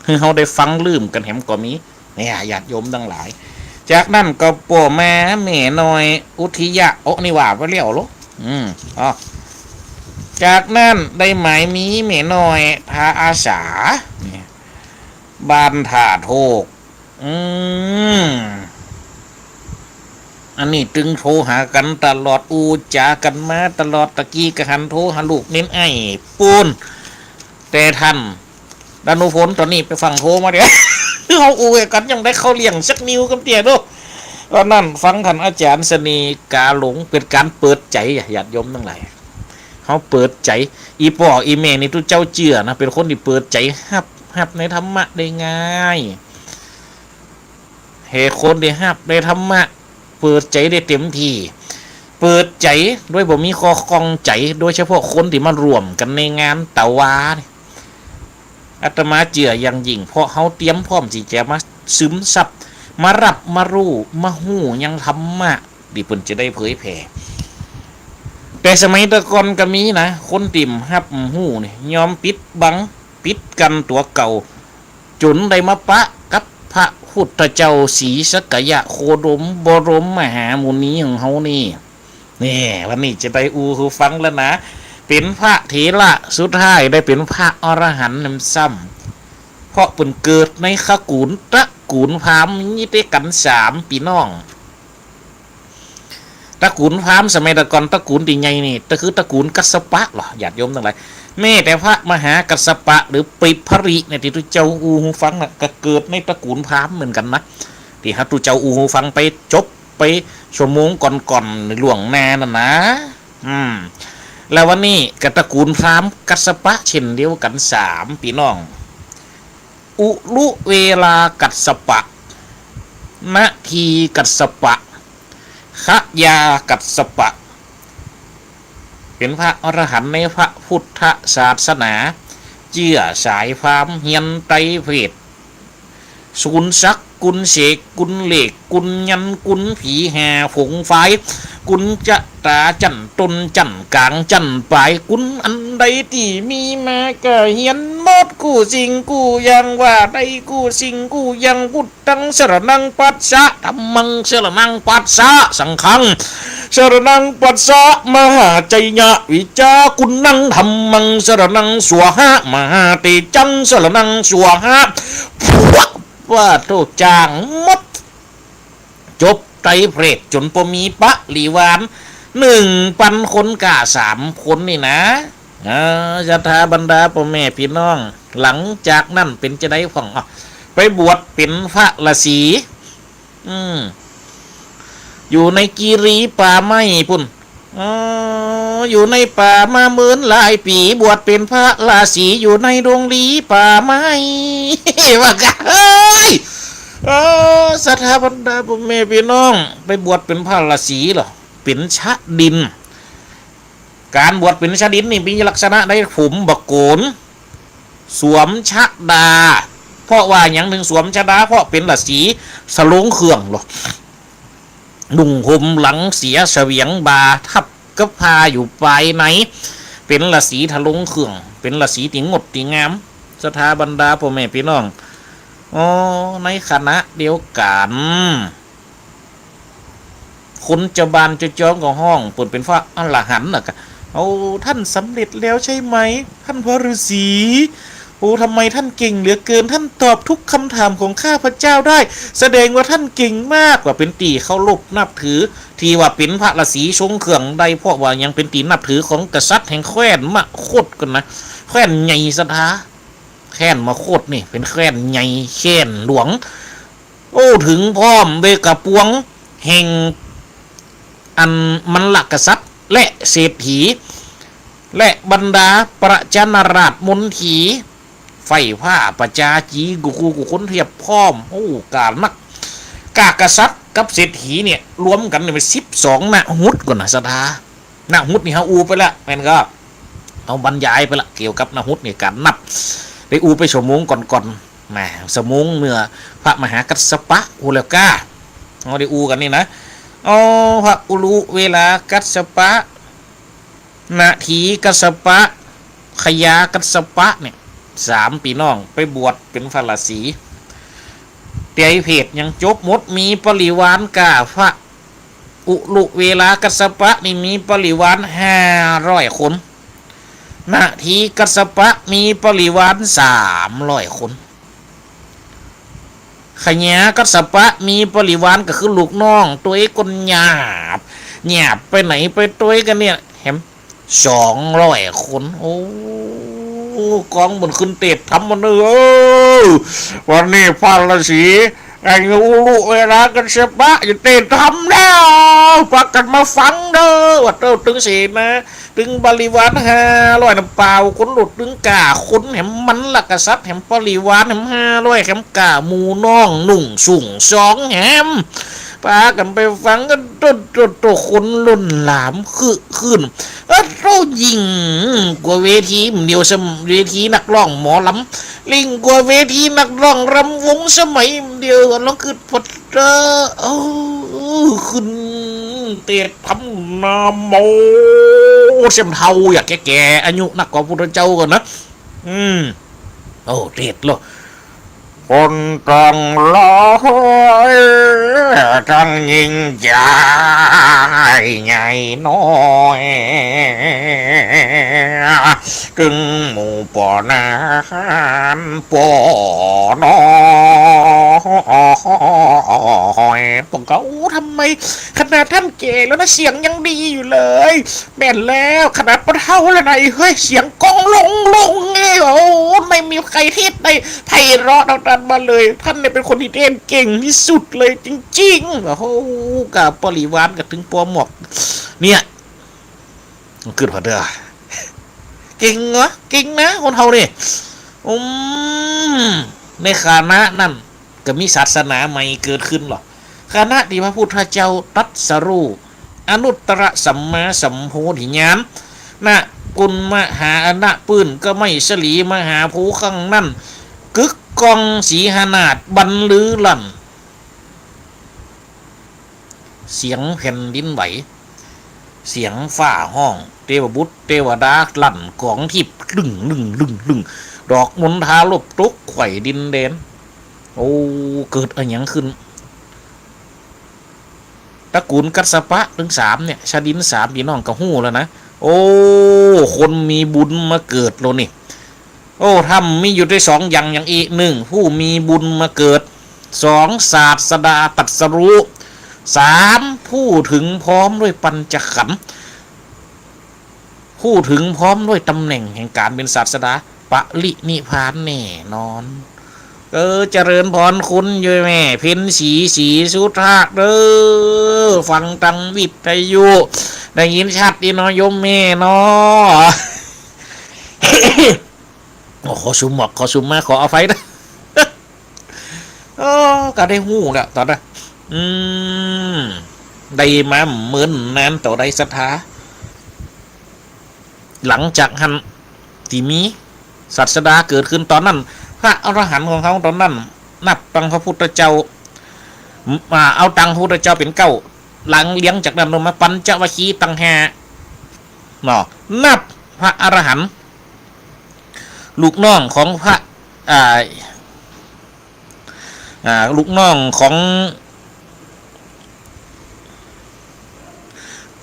หื้อเฮาได้ฟังลืมกั๋นแหมก็มี เนี่ย ญาติโยมตังหลาย จากนั้นก็ป้อมาแม่น้อย อุทิยะ โอ้ นี่ว่าไปแล้วโลด อืม อ๋อ จากนั้นได้หมายมีแม่น้อย ทาอาสา เนี่ย บ้านท่าโทก อืม อันนี้ตึงโทรหากั๋นตลอด อู้จ๋ากั๋นมาตลอด ตะกี้ก็หันโทรหาลูกเณรไอ้ปูน แต่ท่านดานุพล ต๋อนนี้ไปฟั่งโทรมาเดี๋ยว เฮาอู้กั๋นยังได้เข้าเรื่องสักนิวกำเตี้ยโด ต๋อนนั้นฟังท่านอาจ๋ารย์เสน่ห์กาหลง เป๋นก๋านเปิดใจ๋อะ ญาติโยมตังหลาย เฮาเปิดใจ๋ อี่ป้ออี่แม่นี่ตุ๊เจ้าเจื้อนะ เป๋นคนตี้เปิดใจ๋ฮับ ฮับในธรรมะได้ง่าย หื้อคนตี้ฮับในธรรมะ เปิดใจ๋ได้เต๋มตี้ เปิดใจ๋โดยบ่มีข้อข้องใจ๋ โดยเฉพาะคนตี้มาร่วมกั๋นในงานตะวานี่ อาตมาเจื้ออย่างยิ่ง เพราะเฮาเตรียมพร้อมตี้จะมาซึมซับ มาฮับ มาฮู้ มาฮู้ยังธรรมะ ตี้เปิ้นจะได้เผยแผ่ แต่สมัยตะก่อนก็มีนะ คนตี้บ่ฮับบ่ฮู้นี่ ยอมปิดบัง ปิดกั้นตั๋วเก่า จ๋นได้มาปะกับพระพุทธเจ้าศรีสักยะโคดม บรมมหามุนีของเฮานี่ นี่ วันนี้จะได้อู้หื้อฟังแล้วนะ เป๋นพระเถระสุดท้ายได้เป๋นพระอรหันต์นำซ้ำ เพราะเปิ้นเกิดในตระกู๋น ตระกู๋นพราหมณ์มีเต้กั๋นสามปี้น้อง ตระกู๋นพราหมณ์สมัยตะก่อน ตระกู๋นตี้ใหญ่นี่ ก็คือตระกู๋นกัสสปะลอ ญาติโยมตังหลาย แม้แต่พระมหากัสสปะหรือปิภริเนี่ย ตี้ตุ๊เจ้าอู้หื้อฟังน่ะ ก็เกิดในตระกู๋นพราหมณ์เหมือนกั๋นนะ ตี้หาตุ๊เจ้าอู้หื้อฟังไปจบ ไปชั่วโมงก่อนๆ ล่วงหน้านั่นนะ อืม แล้ววันนี้ก็ตระกู๋นพราหมณ์กัสสปะเช่นเดียวกั๋นสามปี้น้อง อุรุเวลากัสสปะ นทีกัสสปะ ขยากัสสปะ เป๋นพระอรหันต์ในพระพุทธศาสนา เจื้อสายพราหมณ์ เฮียนไตรเพท สูนย์ศักดิ์ กุนเสก กุนเลข กุนยันต์ กุนผี แห่ผงไฟ กุ๋นจะต๋าจั้นต้นจั้นก๋างจั้นป๋าย กุ๋นอันใดตี้มีมาก็เหียนหมด กู้สิ่งกู้อย่าง ว่าได้กู้สิ่งกู้อย่าง พุทธังสรณังคัจฉะ ธัมมังสรณังคัจฉะ สังฆังสรณังคัจฉะ มหาไชยะวิชากุณัง ธัมมังสรณังสวาหะ มหาเตจังสรณังสวาหะ พวกว่าโตจ๋างหมด จบไตรเพศจ๋นบ่มีปริวาร หนึ่งปันคนก้าสามคนนี่นะ อ่า ศรัทธาบรรดาป้อแม่ปี้น้อง หลังจากนั้นเป๋นจาใดพ่อง อ้าว ไปบวชเป๋นพระฤๅษี อืม อยู่ในกิริป่าไม้ปุ้น อ๋อ อยู่ในป่ามาเมินหลายปี๋ บวชเป๋นพระฤๅษี อยู่ในดงลีป่าไม้ ว่ากั๋น เฮ้ย เออ ศรัทธาบรรดาป้อแม่ปี้น้อง ไปบวชเป๋นพระฤๅษีเหรอ เป๋นชะดิน ก๋านบวชเป๋นชะดินนี่มีลักษณะใด ผมบ่โก๋น สวมชะดา เพราะว่าหยังเถิงสวมชะดา เพราะเป๋นฤๅษีทะลงเครื่องเหรอ นุ่งห่มหลังเสียเสวียงบ่า ทับกับผ้าอยู่ภายใน เป๋นฤๅษีทะลงเครื่อง เป๋นฤๅษีตี้งดตี้งาม ศรัทธาบรรดาป้อแม่ปี้น้อง อ๋อ ในขณะเดียวกั๋น คนเจ้าบ้านเจ้าจองก็ฮ้องเปิ้นเป๋นพระอรหันต์น่ะกะ โอ้ ท่านสำเร็จแล้วใช่ไหม ท่านพระฤๅษี โอ้ ทำไมท่านเก่งเหลือเกิน ท่านตอบทุกคำถามของข้าพเจ้าได้ แสดงว่าท่านเก่งมาก ว่าเป๋นตี้เคารพนับถือ ตี้ว่าเป๋นพระฤๅษีทรงเครื่องได้ เพราะว่ายังเป๋นตี้นับถือของกษัตริย์แห่งแคว้นมคธก่อนนะ แคว้นใหญ่ศรัทธา แคว้นมคธนี่เป๋นแคว้นใหญ่ แคว้นหลวง โอ้ เถิงพร้อมด้วยกับปวงแห่งอันมลกษัตริย์ และเศรษฐี และบรรดาประชาราษฎร์มนตรี ไฟฟ้าประชาจี กู้ กู้ กู้คนเตียบพร้อม โอ้ ก๋านัก ก้ากษัตริย์กับเศรษฐีเนี่ย รวมกั๋นเนี่ยเป๋นสิบสองนหุตก่อนนะศรัทธา นหุตนี่เฮาอู้ไปละ แม่นก่อ เฮาบรรยายไปละ เกี่ยวกับนหุตนี่ก๋านนับ ได้อู้ไปชั่วโมงก่อนๆ แหม ชั่วโมงเมื่อพระมหากัสสปะ อู้แล้วก้า เฮาได้อู้กั๋นนี่นะ อ๋อ พระอุลุเวลากัสสปะ นาทีกัสสปะ ขยากัสสปะเนี่ย สามปี้น้องไปบวชเป๋นพระฤๅษี ไตรเพศยังจบหมด มีบริวารก้า พระอุลุเวลากัสสปะนี่มีบริวารห้าร้อยคน นาทีกัสสปะมีบริวารสามร้อยคน ขยากัสสปะมีบริวารก็คือลูกน้องตวยก้นหยาบ หยาบไปไหนไปตวยกั๋นเนี่ย แหม สองร้อยคน โอ้ ก๋องเปิ้นขึ้นเตศน์ธรรมมาเน่อ เออ วันนี้พระฤๅษี ไอ้อุลุเวลากัสสปะ จะเตศน์ธรรมแล้ว ปากั๋นมาฟังเน่อ ว่าเต้าตึงเสนา ตึงบริวารห้าร้อยนำเป่าคนหลุด ตึงก้าคนแหม มลกษัตริย์แหม บริวารแหมห้าร้อยแหม ก้าหมู่น้องนุ่งสูงสองแหม ปากั๋นไปฟังกั๋น โต โต โต คนล้นหลามคึกคื้น เออ โต ยิ่งกว่าเวทีเดียวสม- เวทีนักร้องหมอลำ ยิ่งกว่าเวทีนักร้องรำวงสมัยเดียว ลองกึ๊ดพอเตอ เออ ขึ้นเตศน์ธรรม นะโม เสียงเฒ่า อย่าแก่ๆ อายุนักกว่าพุทธเจ้าก่อนนะ อืม โอ้ เตศน์โลด คนตังหลายตังยิ่งใหญ่ใหญ่น้อย ตึงหมู่ป้อนาหารป้อน้อยป้องเขา โอ้ ทำไมขนาดท่านแก่แล้วนะ เสียงยังดีอยู่เลย แม่นแล้ว ขนาดป้อเฒ่าแล้วนะ ไอ้เฮ้ย เสียงก้องลงลงเอ้ย โอ้ ไม่มีใครเทศน์ได้ไพเราะเท่าท่านมาเลย ท่านเนี่ยเป็นคนที่เทศน์เก่งที่สุดเลยจริงๆ โอ้โห ก้าบริวารก็ตึงปอหมวก เนี่ย กึ๊ดพอเตอ เก่งเหรอ เก่งนะ คนเฒ่านี่ อืม ในขณะนั้น ก็มีศาสนาใหม่เกิดขึ้นเหรอ ขณะตี้พระพุทธเจ้าตรัสรู้อนุตตรสัมมาสัมโพธิญาณ ณ กุณมหาอนะปื้นกไม้สลีมหาภูครั้งนั้น กึกก้องสีหนาฏบันลือลั่น เสียงแผ่นดินไหว เสียงฟ้าฮ้อง เตวบุตรเตวดาลั่นก๋องทิพย์ ลึ่ง ลึ่ง ลึ่ง ลึ่ง ดอกมณฑาลบตกไขว่ดินแดน โอ้ เกิดอะหยังขึ้น ตระกูลกัสสปะตึงสามเนี่ย ชาดินสามปี้น้องก็ฮู้แล้วนะ โอ้ คนมีบุญมาเกิดแล้วนี่ โอ้ ธรรมมีอยู่ได้สองอย่าง อย่างอี้ หนึ่ง ผู้มีบุญมาเกิด สอง ศาสดาตรัสรู้ สาม ผู้ถึงพร้อมด้วยปัญจขันธ์ ผู้ถึงพร้อมด้วยตำแหน่งแห่งการเป็นศาสดา ปรินิพพานแน่นอน เออ เจริญพรคุณโยมแม่เพ็ญศรี ศรีสุธาเด้อ ฟังตางวิทยุ ได้ยินชัดดีเนาะโยมแม่เนาะ โอ้ ขอซูมออก ขอซูมมา ขออภัยนะ โอ้ ก็ได้ฮู้แล้วต๋อนนั้น อืม ได้มาเมินนานเต้าใดศรัทธา หลังจากหั้นตี้มีศาสดาเกิดขึ้นต๋อนนั้น พระอรหันต์ของเฮาต๋อนนั้น นับตังพระพุทธเจ้า อ่า เอาตังพระพุทธเจ้าเป๋นเก๊า หลังเรียงจากนั้นลงมาปัญจวัคคีย์ตังห้าเนาะ นับพระอรหันต์ ลูกน้องของพระ อ่า อ่า ลูกน้องของ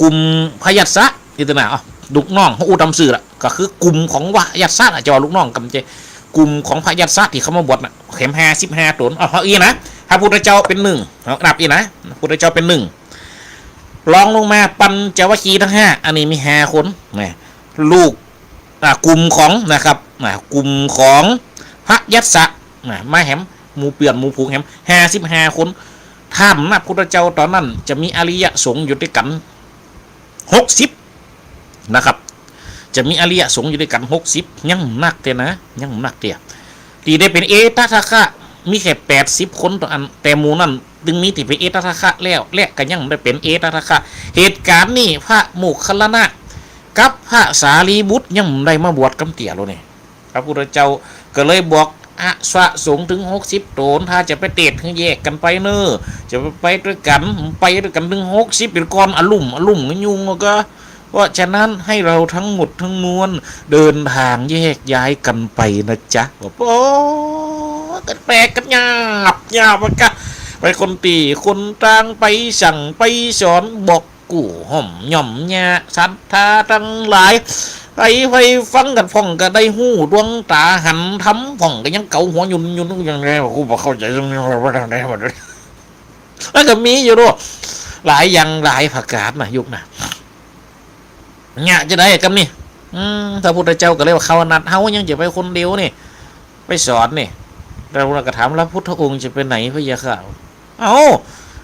กลุ่มพระยัสสะ นี่ตะนะ อ้าว ลูกน้อง ฮู้ต๋ามจื้อละ ก็คือกลุ่มของพระยัสสะน่ะ จะว่าลูกน้องก็บ่ใจ้ กลุ่มของพระยัสสะตี้เขามาบวชน่ะ แหมห้าสิบห้าต๋น อ้าว เอาอี้นะ พระพุทธเจ้าเป๋นหนึ่ง เอานับอี้นะ พระพุทธเจ้าเป๋นหนึ่ง รองลงมาปัญจวัคคีย์ตังห้า อันนี้มีห้าคนนะ ลูก อ่า กลุ่มของนะครับ อ่า กลุ่มของพระยัสสะ อ่า มาแหม หมู่เปื้อนหมู่ฝูงแหม ห้าสิบห้าคน ถ้านับพุทธเจ้าต๋อนนั้นจะมีอริยสงฆ์อยู่ตวยกั๋นหกสิบนะครับ จะมีอริยสงฆ์อยู่ตวยกั๋นหกสิบ ยังบ่นักเตื้อนะ ยังบ่นักเตื้อ ตี้ได้เป๋นเอตทัคคะ มีแค่แปดสิบคนเต้าอั้น แต่หมู่นั้นตึงมีตี้เป๋นเอตทัคคะแล้ว และก็ยังบ่ได้เป๋นเอตทัคคะ เหตุก๋ารณ์นี้พระโมคคัลลานะกับพระสารีบุตรยังบ่ได้มาบวชกำเตื้อเลยนี่ พระพุทธเจ้าก็เลยบอก อาสวะสงฆ์เถิงหกสิบต๋น ถ้าจะไปเตศน์หื้อแยกกั๋นไปเน่อ จะไปตวยกั๋น ไปตวยกั๋นเถิงหกสิบเป๋นก้อนอะลุ่มอะลุ่มกั๋นอยู่ ก็ เพราะฉะนั้นให้เราทั้งหมดทั้งมวลเดินทางแยกย้ายกันไปนะจ๊ะ โอ้ กั๋นแปลกั๋นหยาบหยาบว่าก็ไปคนตี้คนตาง ไปสั่งไปสอนบอกกู้ห้อมย่อมยาศรัทธาตังหลาย ใผใฝ่ฟังกั๋นพ่องก็ได้ฮู้ดวงต๋าหันธรรมพ่องก็ยังเก๋าหัวหยุ่นๆ อย่างใด กูบ่เข้าใจ๋ตรงนี้ว่าจั่งใด๋ มันก็มีอยู่เนาะ หลายอย่างหลายประก๋านนะ ยุคนะ เนี่ยจะได้กำนี่ อืม พระพุทธเจ้าก็เลยว่า เขานัดเฮายังจะไปคนเดียวนี่ ไปสอนนี่ แล้วเราก็ถาม แล้วพุทธองค์จะไปไหนพะยะค่ะ เอ้า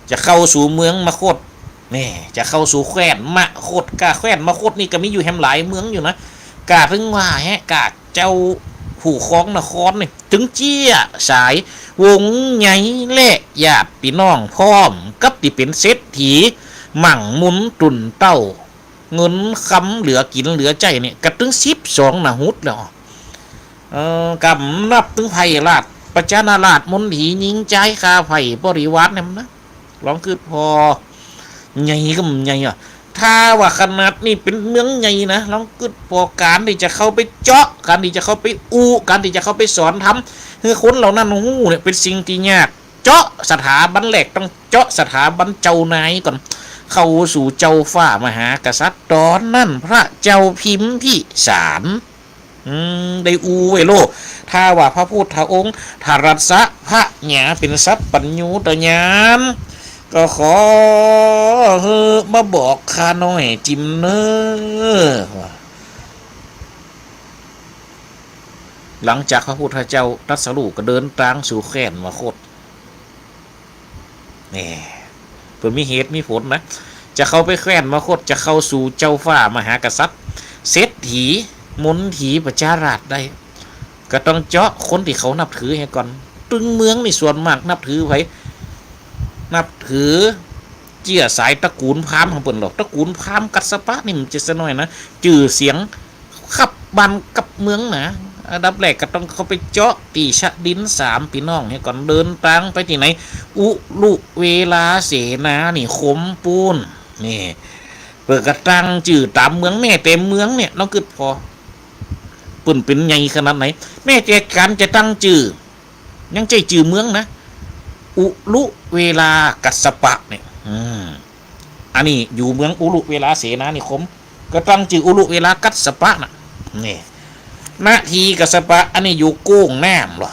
จะเข้าสู่เมืองมคธ นี่ จะเข้าสู่แคว้นมคธ ก้าแคว้นมคธนี่ก็มีอยู่แหมหลายเมืองอยู่นะ ก้าเถิงว่าแฮะ ก้าเจ้าผู้ครองนครนี่ เถิงเจี๊ยะสาย วงใหญ่และญาติปี้น้องพร้อมกับตี้เป๋นเศรษฐี หมั่งมุนตุ่นเต้า เงินคำเหลือกิ๋นเหลือใจ๊นี่ ก็เถิงสิบสองนหุตแล้ว เออ กำนับเถิงไพร่ราช ประชาราช มนถี ญิงจาย ข้าไพร่ บริวารเนี่ยนะ ลองกึ๊ดผ่อ ใหญ่ก็ใหญ่อะ ถ้าว่าขนาดนี้เป๋นเมืองใหญ่นะ ลองกึ๊ดผ่อ ก๋านตี้จะเข้าไปเจาะ ก๋านตี้จะเข้าไปอู้ ก๋านตี้จะเข้าไปสอนธรรมหื้อคนเหล่านั้นฮู้เนี่ย เป๋นสิ่งตี้ยาก เจาะสถาบันแรก ต้องเจาะสถาบันเจ้านายก่อน เข้าสู่เจ้าฟ้ามหากษัตริย์ ต๋อนนั้นพระเจ้าพิมพิสาร อืม ได้อู้ไว้โล ถ้าว่าพระพุทธองค์ ทรัสสะ พระญาเป๋นสัพพัญญูตญาณ ก็ขอหื้อมาบอกข้าน้อยจิมเน่อ หลังจากพระพุทธเจ้าตรัสรู้ก็เดินตางสู่แคว้นมคธ นี่ เปิ้นมีเหตุมีผลนะ จะเข้าไปแคว้นมคธ จะเข้าสู่เจ้าฟ้ามหากษัตริย์ เศรษฐี มนถี ประชาราชได้ ก็ต้องเจาะคนตี้เขานับถือหื้อก่อน ตึงเมืองนี่ส่วนมากนับถือไผ นับถือเจื้อสายตระกูลพราหมณ์ของเปิ้นหรอก ตระกูลพราหมณ์กัสสปะนี่มันจะสะน้อยนะ จื้อเสียง คับบ้านคับเมืองนะ อันดับแรกก็ต้องเข้าไปเจาะตี้ชาดินสามปี้น้องหื้อก่อน เดินตางไปตี้ไหน อุรุเวลาเสนานิคมปู้น นี่ เปิ้นก็ตั้งจื้อต๋ามเมือง แม้แต่เมืองเนี่ย ลองกึ๊ดผ่อ เปิ้นเป๋นใหญ่ขนาดไหน แม้แต่ก๋านจะตั้งจื้อ ยังใจ้จื้อเมืองนะ อุรุเวลากัสสปะเนี่ย อืม อันนี้อยู่เมืองอุรุเวลาเสนานิคม ก็ตั้งจื้ออุรุเวลากัสสปะน่ะ นี่ นาทีกัสสปะ อันนี้อยู่โก้งน้ำเหรอ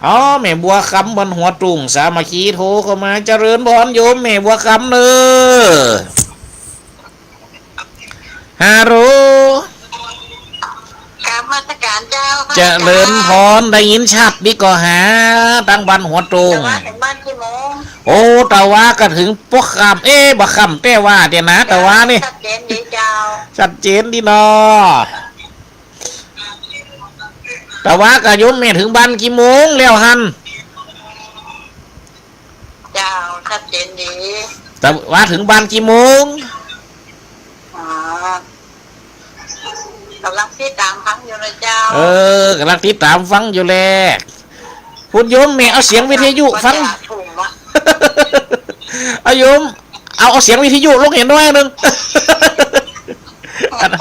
อ๋อ แม่บัวคำบ้านหัวตุ่งสามัคคีโทรเข้ามา เจริญพรโยมแม่บัวคำเน้อ ฮัลโหล กราบนมัสก๋านเจ้า เจริญพร ได้ยินชัดดีก่อหา ตังบ้านหัวตุ่ง ตะวาเถิงบ้านกี่โมง โอ้ ตะวาก็เถิงปอค่ำ เอ๊ะ บ่ค่ำแต๊ว่าเดี๋ยวนะ ตะวานี่ ชัดเจนดีเจ้า ชัดเจนดีเนาะ ตะวากับโยมแม่เถิงบ้านกี่โมงแล้วหั้น เจ้า ชัดเจนดี ตะวาเถิงบ้านกี่โมง อ๋อ ก่ำลังติดต๋ามฟังอยู่นะเจ้า เออ ก่ำลังติดต๋ามฟังอยู่แล คุณโยมแม่เอาเสียงวิทยุฟัง เอาโยม เอา เอาเสียงวิทยุลงเหียน้อยนึ่ง อัน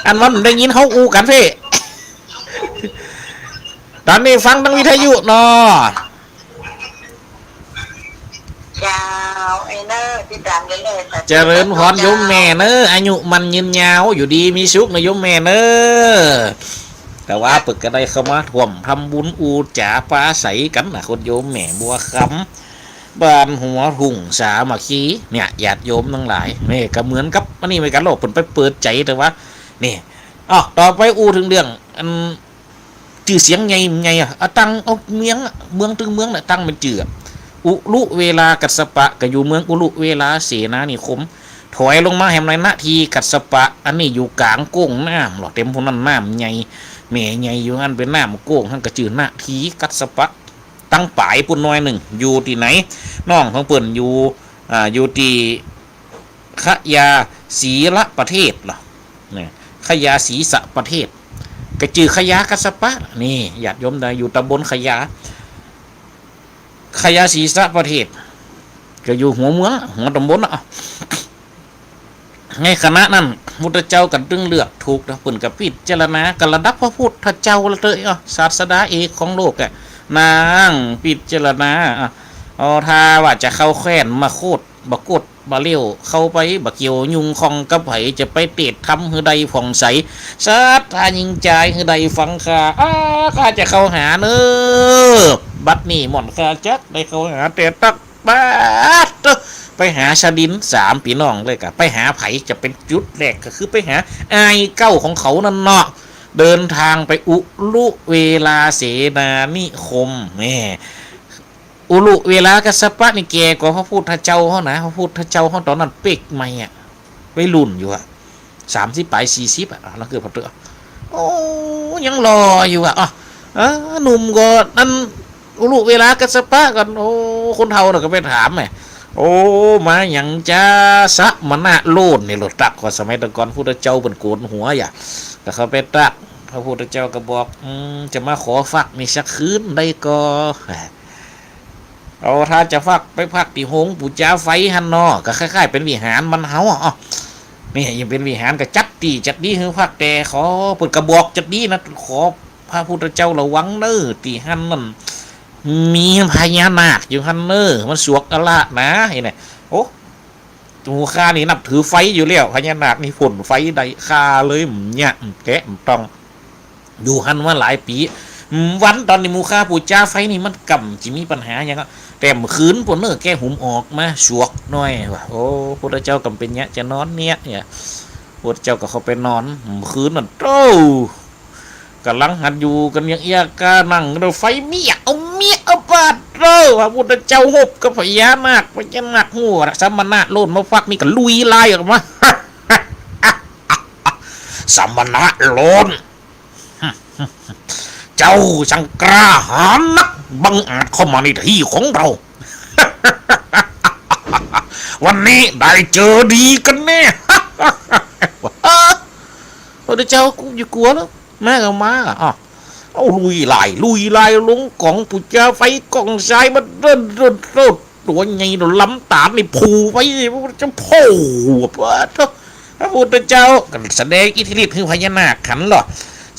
อันมันได้ยินเฮาอู้กั๋นเพ่ ต๋อนนี้ฟังตางวิทยุเนาะ เจ้า ไอ้เน้อ ติดต๋ามได้เลย เจริญพรโยมแม่เน้อ อายุมั่นยืนยาว อยู่ดีมีสุขเน้อโยมแม่เน้อ ตะวาเปิ้นก็ได้เข้ามาฮ่วมทำบุญอู้จ๋าปราศรัยกั๋นนะ คุณโยมแม่บัวคำ บ้านหัวตุ่งสามัคคี เนี่ย ญาติโยมตังหลาย นี่ก็เหมือนกับอันนี้เหมือนกั๋น โลกเปิ้นไปเปิดใจ๋ ตะวา นี่ อ้าว ต่อไปอู้เถิงเรื่อง อัน จื้อเสียงใหญ่ ใหญ่อะ อะ ตั้งเอาเมืองอะ เมืองตึงเมืองน่ะ ตั้งเป๋นจื้ออะ อุรุเวลากัสสปะ ก็อยู่เมืองอุรุเวลาเสนานิคม ถอยลงมาแหมในนาทีกัสสปะ อันนี้อยู่ก๋างโก้งน้ำเหรอ เต็มพุ้นนั้นน้ำใหญ่ แม่ใหญ่อยู่หั้น เป๋นน้ำโก้ง หั้นก็จื้อนาทีกัสสปะ ตังป๋ายปุ้นน้อยนึ่ง อยู่ตี้ไหน น้องของเปิ้นอยู่ อ่า อยู่ตี้ ขยาศรีละประเทศเหรอ เนี่ย ขยาศรีสะประเทศ ก็จื้อขยากัสสปะ นี่ ญาติโยมได้อยู่ตำบลขยา ขยาศรีสะประเทศ ก็อยู่หัวเมือง หัวตำบลน่ะ ในขณะนั้น พุทธเจ้าก็ตึงเลือกถูกนะ เปิ้นก็พิจารณา ก็ระดับพระพุทธเจ้าละเตย อ่ะ ศาสดาเอกของโลกอะ นั่งพิจารณา อ่ะ เอา ถ้าว่าจะเข้าแคว้นมคธ บ่กดบ่เลี้ยวเข้าไป บ่เกี่ยวยุ่งข้องกับใผ จะไปเตศน์ธรรมหื้อได้ผ่องใส ศรัทธายิ่งจายหื้อได้ฟังข้า อ้า ข้าจะเข้าหาเน้อ บัดนี้หม่อนข้าจักได้เข้าหา แต่ตัก ป๊าดเต๊อะ ไปหาชะดิน สามปี้น้องเลยกะ ไปหาใผจะเป๋นจุดแรก ก็คือไปหาอ้ายเก่าของเขานั่นเนาะ เดินทางไปอุรุเวลาเสนานิคม แม่ อุรุเวลากัสสปะนี่แก่กว่าพระพุทธเจ้าเฮานะ พระพุทธเจ้าเฮาต๋อนนั้นเป๊กใหม่อะ วัยรุ่นอยู่อะ สามสิบป๋ายสี่สิบอะ แล้วคือพอเตอะ โอ้ ยังหล่ออยู่อะ อ่ะ เออ หนุ่มก็นั่น อุรุเวลากัสสปะก็ โอ้ คนเฒ่าน่ะก็ไปถามแหม โอ้ มาหยังจ๊ะ สมณะโลณนี่โลด ตักว่าสมัยแต่ก่อนพุทธเจ้าเปิ้นโกนหัวอย่า ก็เข้าไปตัก พระพุทธเจ้าก็บอก อืม จะมาขอฟักนี่สักคืนได้ก่อ เอา ถ้าจะฟักไปฟักตี้โฮงปู๋จาไฟหั้นเนาะ ก็คล้ายๆ เป๋นวิหารบ้านเฮาอะ อ้อ นี่ยังเป๋นวิหารก็จัดตี้จัดดีหื้อฟัก แต่ขอ เปิ้นก็บอกจัดดีนะ ขอพระพุทธเจ้าระวังเน้อ ตี้หั้นนั่นมีพญานาคอยู่หั้นเน้อ มันสวกอละนะ ไอ้เนี่ย โอ้ หมู่ข้านี่นับถือไฟอยู่แล้ว พญานาคนี่พ่นไฟได้ ข้าเลยบ่เนี่ย บ่แตะ บ่ต้อง อยู่หั้นมาหลายปี๋ อืม วันต๋อนตี้หมู่ข้าปู๋จาไฟนี่มันก่ำจะมีปัญหาหยังอะ แต่เมื่อคืนปู้นเน้อ แก้หุมออกมาสวกหน้อยว่า โอ้ พุทธเจ้าก่ำเป๋นเยียะจะนอนเนี่ย เนี่ย พุทธเจ้าก็เข้าไปนอน เมื่อคืนนั้น โอ้ ก่ำลังหัดอยู่กั๋นอย่างเอี้ยก้านั่ง ไฟเมี้ยก เอาเมี้ยก เอาปาดเน้อ พระพุทธเจ้าฮบกับพญานาค พญานาคฮู้ว่าสมณะโลณมาฟักนี่ก็ลุยลายออกมา สมณะโลณ เจ้าช่างกล้าหาญนัก บังอาจเข้ามาในที่ของเรา วันนี้ได้เจอดีกั๋นแน่ พระพุทธเจ้ากูอย่ากลัวแล้ว มาก็มา อ้อ เอาลุยลาย ลุยลายลงก๋องปู๋จาไฟ ก๋องทรายมาเดิน เดิน เดิน ตั๋วใหญ่ลำต๋านนี่ผูไป พระพุทธเจ้าโผล่ ปาดเต๊อะ พระพุทธเจ้าก็แสดงอิทธิฤทธิ์หื้อพญานาคหันลอ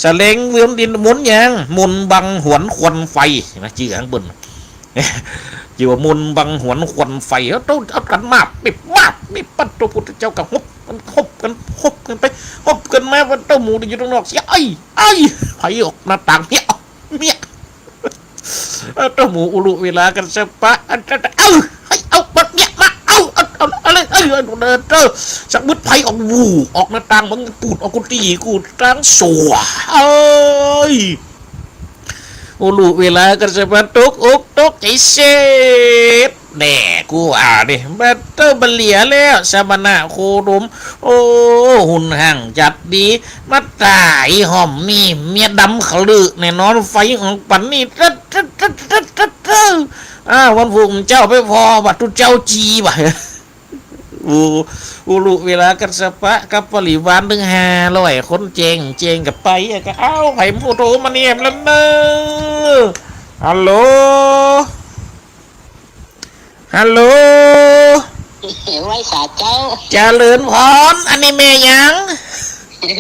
แสดงเวียนดินหมุนหยัง มนต์บังหวนควันไฟนะ จื้อของเปิ้น จื้อว่ามนต์บังหวนควันไฟ เอาเต้า เอากั๋นมาบ ปิ๊บมาบ ปิ๊บปั๊บ พระพุทธเจ้าก็ฮบกั๋น ฮบกั๋น ฮบกั๋นไป ฮบกั๋นมา ว่าเต้าหมู่ตี้อยู่ตางนอกเสีย ไอ้ ไอ้ ไผออกหน้าต่าง เมี้ย เมี้ย เออ เต้าหมู่อุรุเวลากัสสปะ อัน อัน เออ เฮ้ย เอา มา เมี้ย มา เอา เอา เอา อะไร เออ เออ เออ เออ สักมึดไผออก วู้ ออกหน้าต่าง มึงปูดออกกุฏิกูตางสั่ว เอ้ย อุรุเวลากัสสปะตกอกตกใจ๋เสร็จ แน่ กูว่านี่ บัดเต้าบ่เหลือแล้ว สมณะโคดม โอ้ หุ่นห่างจัดดี มาต๋ายห้อมนี่ เมียดำขะลึแน่นอน ไฟออกปั๋นนี่ ตึ๊ด ตึ๊ด ตึ๊ด ตึ๊ด ตึ๊ด ตึ๊ด อ้าว วันพุธเจ้าไปผ่อ บัดตุ๊เจ้าจีบ่ะ อุ อุรุเวลากัสสปะ กับปริวารตึงห้าร้อยคน แจ้ง แจ้งกั๋นไป ก็ เอ้า ไผหมู่โทรมาเนี่ย แล้วเนอะ ฮัลโหล ฮัลโหล ไหว้สาเจ้า เจริญพร อันนี้แม่หยัง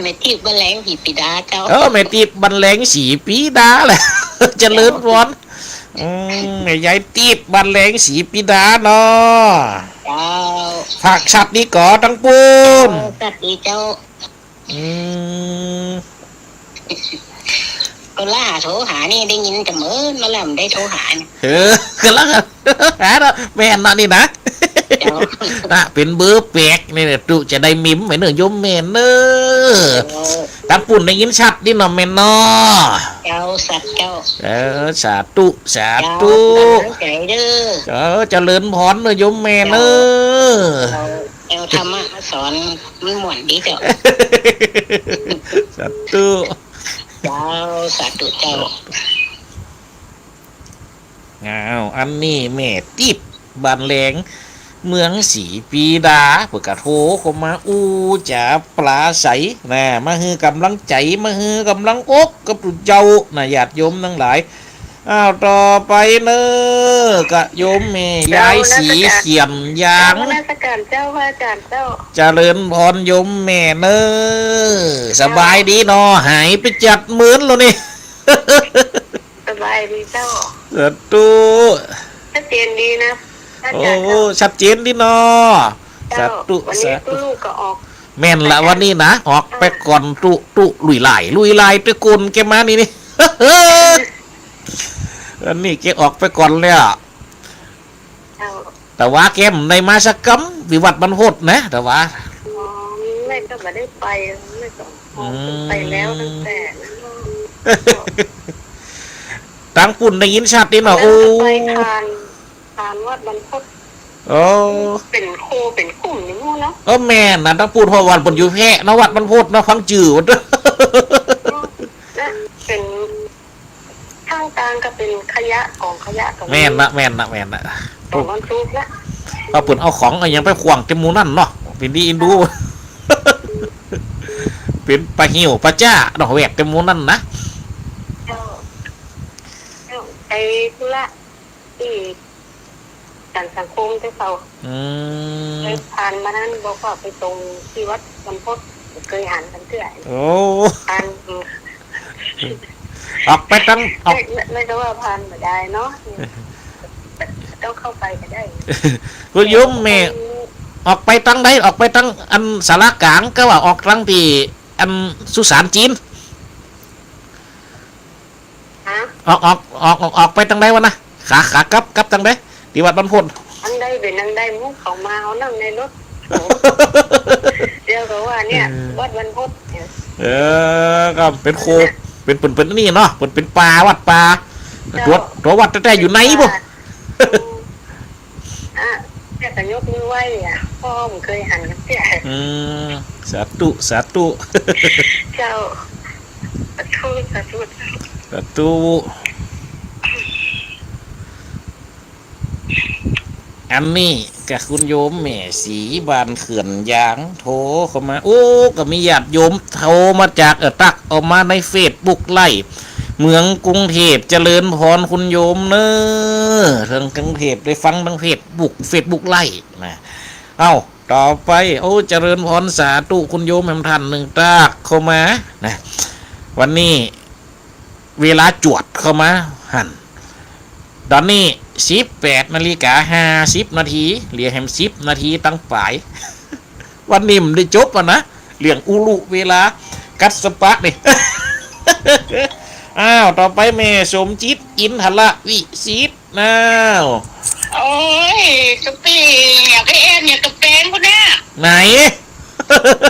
แม่ทิพย์บรรเลงศรีปีดาเจ้า เออ แม่ทิพย์บรรเลงศรีปีดาแหละ เจริญพร อืม แม่ยายทิพย์บรรเลงศรีปีดาเนาะ เจ้า ฝากสัตว์ดีก่อตังปู้น เออ สัตว์ดีเจ้า อืม ก็ล่าโทรหานี่ได้ยินแต่เมินมาแล้วบ่ได้โทรหานี่ เออ ก็ล่าหาเนาะ แม่นเนาะนี่นะ เจ้า นะ เป๋นเบอร์แปลกนี่แหละ ตุ๊จะได้เมมไว้เนอะ โยมแม่เนอะ เจ้า ตังปู้นได้ยินชัดดีเนาะแม่เนาะ เจ้า สัตว์เจ้า เออ สาธุ สาธุ เจ้า ตั้งใจ๋เด้อ เออ เจริญพรเนอะโยมแม่เนอะ เจ้า เจ้า เอาธรรมะมาสอน มันม่วนดีเจ้า สาธุ เจ้า สาธุเจ้า อ้าว อันนี้แม่ติ๊บ บ้านแหลง เมืองศรีปีดา เปิ้นก็โทรเข้ามาอู้จ๋าปราศรัยนะ มาหื้อก๋ำลังใจ๋ มาหื้อก๋ำลังอกกับตุ๊เจ้านะ ญาติโยมตังหลาย อ้าว ต่อไปเนอะ ก็โยมแม่ยายศรีเขียนยาง นมัสการเจ้า พระอาจารย์เจ้า เจริญพรโยมแม่เนอะ สบายดีเนาะ หายไปจัดเมินแล้วนี่ สบายดีเจ้า สาธุ ชัดเจนดีนะ พระอาจารย์เจ้า โอ้ ชัดเจนดีเนาะ เจ้า สาธุ วันนี้ สาธุ ตุ๊ลูกก็ออก แม่นละ วันนี้นะ ออกไปก่อนตุ๊ ตุ๊ลุยลาย ลุยลายตะโกนแกมานี่นี่ อันนี้แกออกไปก่อนแล้ว เจ้า แต่ว่าแกบ่ได้มาสักกำ ตี้วัดบรรพตนะ แต่ว่า อ๋อ แม่ก็บ่ได้ไป แม่ก็ อืม ไปแล้วตั้งแต่นั้น ตังปุ้นได้ยินชัดดีเนาะ โอ้ ไปผ่าน ผ่านวัดบรรพต โอ้ เป๋นโคเป๋นคุ้มอยู่นู่นเนาะ เออ แม่นนะ ตังปุ้น เพราะว่าเปิ้นอยู่แพร่เนาะ วัดบรรพตเนาะ ฟังจื้อ นะ เป๋น ข้างตางก็เป๋นขยะ ก๋องขยะก็มี แม่นนะ แม่นนะ แม่นนะ ของบรรทุกนะ เอาเปิ้นเอาของเอาหยังไปขว้างเต็มหมู่นั้นเนาะ เป๋นดีเอ็นดู เป๋นปาหิ้วปาจ๊าเนาะ แวกเต็มหมู่นั้นนะ เจ้า เจ้า ไปธุระตี้ ประกันสังคมเจ้าเขา อืม เคยผ่านมานั้น บอกว่าไปส่งตี้วัดบรรพต บ่เกยหันกั๋นเตื้อ โอ้ ผ่าน ออกไปตัง ออก ไม่ ไม่ ไม่ใจ้ว่าผ่านบ่ได้เนาะ ต้องเข้าไปก็ได้ คุณโยมแม่ ออกไปตังใด ออกไปตังอันศาลากลาง ก็ว่าออกตังตี้อันสุสานจีน ฮะ ออก ออก ออก ออก ออกไปตังใดวะนะ ขา ขากลับ กลับตังใด ตี้วัดบรรพต ตังใดเป๋นตังใด หมู่เขามาเอานั่งในรถ โอ้ เดี๋ยวก็ว่าเนี่ย เออ วัดบรรพต เออ ก็เป๋นโค เป๋น เป๋น เป๋นนี่เนาะ เป๋น เป๋นป่า วัดป่า เจ้า ตั๋ว ตั๋ววัดแต๊ๆ อยู่ในบ่ อ่ะ แม่ก็ยกมือไหว้อ่ะ เพราะบ่เกยหันกั๋นเตื้อ อืม สาธุ สาธุ เจ้า สาธุ สาธุ สาธุ อันนี้ก็คุณโยมแม่ศรีบ้านเขื่อนยางโทรเข้ามา โอ้ ก็มีญาติโยมโทรมาจาก เอ่อ ตั๊กออกมาในเฟซบุ๊กไลฟ์ เมืองกรุงเทพฯ เจริญพรคุณโยมเน้อ ทางกรุงเทพฯ ได้ฟังทางเฟซบุ๊ก เฟซบุ๊กไลฟ์นะ เอ้า ต่อไป โอ้ เจริญพรสาธุ คุณโยมแหมท่านนึ่งตากเข้ามานะ วันนี้เวลาจวดเข้ามาหั้น ต๋อนนี้สิบแปดนาฬิกาห้าสิบนาที เหลือแหมสิบนาทีตังป๋าย วันนี้มันได้จบอะนะ เรื่องอุรุเวลากัสสปะนี่ อ้าว ต่อไปแม่สมจิต อินทรวิสิทธิ์ อ้าว โอ้ย กะปี้ อยากหื้อแอน อยากกะแปงกูนะ ไหน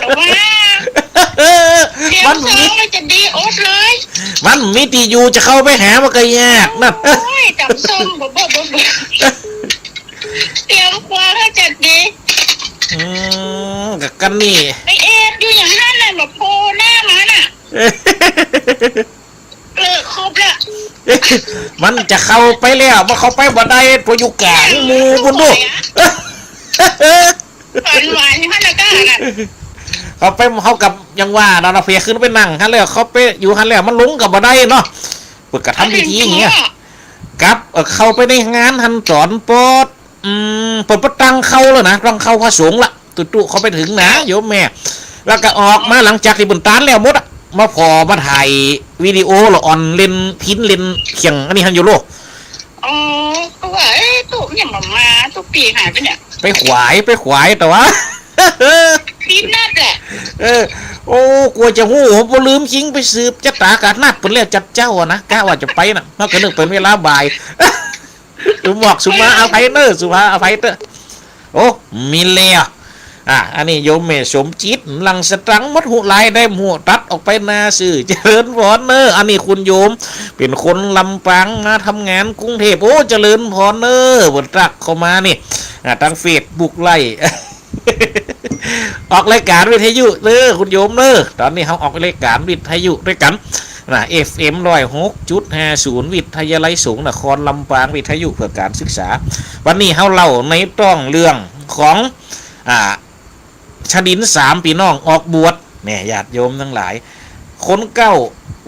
แต่ว่า เตียง มันมี สองเลยจะดีอดเลย มันมีตี้อยู่ จะเข้าไปหามันก็ยากนะ โอ้ย จำส้ม บ่ บ่ บ่ บ่ เตียงกว้างแล้วจะดี อืม กะกั๋นนี่ ไปแอบอยู่อย่างนั้นน่ะ บ่โผล่หน้ามาน่ะ เลิกคบละ มันจะเข้าไปแล้ว มันเข้าไปบ่ได้ เพราะอยู่ก๋างหมู่ปุ้นดู หวานๆ อยู่หั้นน่ะก้าน่ะ เข้าไป เข้ากับยังว่าเนาะ เนาะ เพียขึ้นไปนั่งหั้นแล้ว เข้าไปอยู่หั้นแล้ว มันลงก็บ่ได้เนาะ เปิ้นกะทำพิธีอย่างเงี้ย กับ เอ่อ เข้าไปในงานหั้นต๋อนปอด อืม เปิ้นบ่ตั้งเข้าแล้วนะ ตั้งเข้าพระสงฆ์ละ ตุ๊ๆ เข้าไปเถิงนะ โยมแม่ แล้วก็ออกมาหลังจากตี้เปิ้นตานแล้วหมดอะ มาผ่อมาถ่ายวิดีโอละอ่อนเล่นพิณเล่นเขียงอันนี้หั้นอยู่โลก อ๋อ ก็ว่า เอ๊ะ ตุ๊ยังบ่มา ตุ๊ปี้หายไปเนี่ย ไปขวาย ไปขวาย แต่ว่า พิณนัดแหละ เออ โอ้ กั๋วจะฮู้ บ่ลืมคิงไปสืบจะต๋ากะนัดเปิ้นแล้วจัดเจ้าอะนะ กะว่าจะไปน่ะ มันก็นึกเป๋นเวลาบ่าย สุหมอกสุมาอภัยเน่อ สุมาอภัยเต๊อะ โอ้ มีแล้ว อ่ะ อันนี้โยมแม่สมจิต หลังสตังค์หมด ฮู้หลายได้ ฮู้ตัดออกไปนาซื่อ เจริญพรเน่อ อันนี้คุณโยม เป๋นคนลำปางมาทำงานกรุงเทพฯ โอ้ เจริญพรเน่อ เปิ้นตักเข้ามานี่ อ่ะ ตางเฟซบุ๊กไลฟ์ ออกรายการวิทยุเน่อ คุณโยมเน่อ ต๋อนนี้เฮาออกรายการวิทยุตวยกั๋น นะ เอฟเอ็ม ร้อยหกจุดห้าศูนย์ วิทยาลัยสงฆ์นครลำปาง วิทยุเพื่อการศึกษา วันนี้เฮาเล่าในต๋อนเรื่องของ อ่า ชดินสามปี้น้องออกบวช เนี่ย ญาติโยมตังหลาย คนเก๊า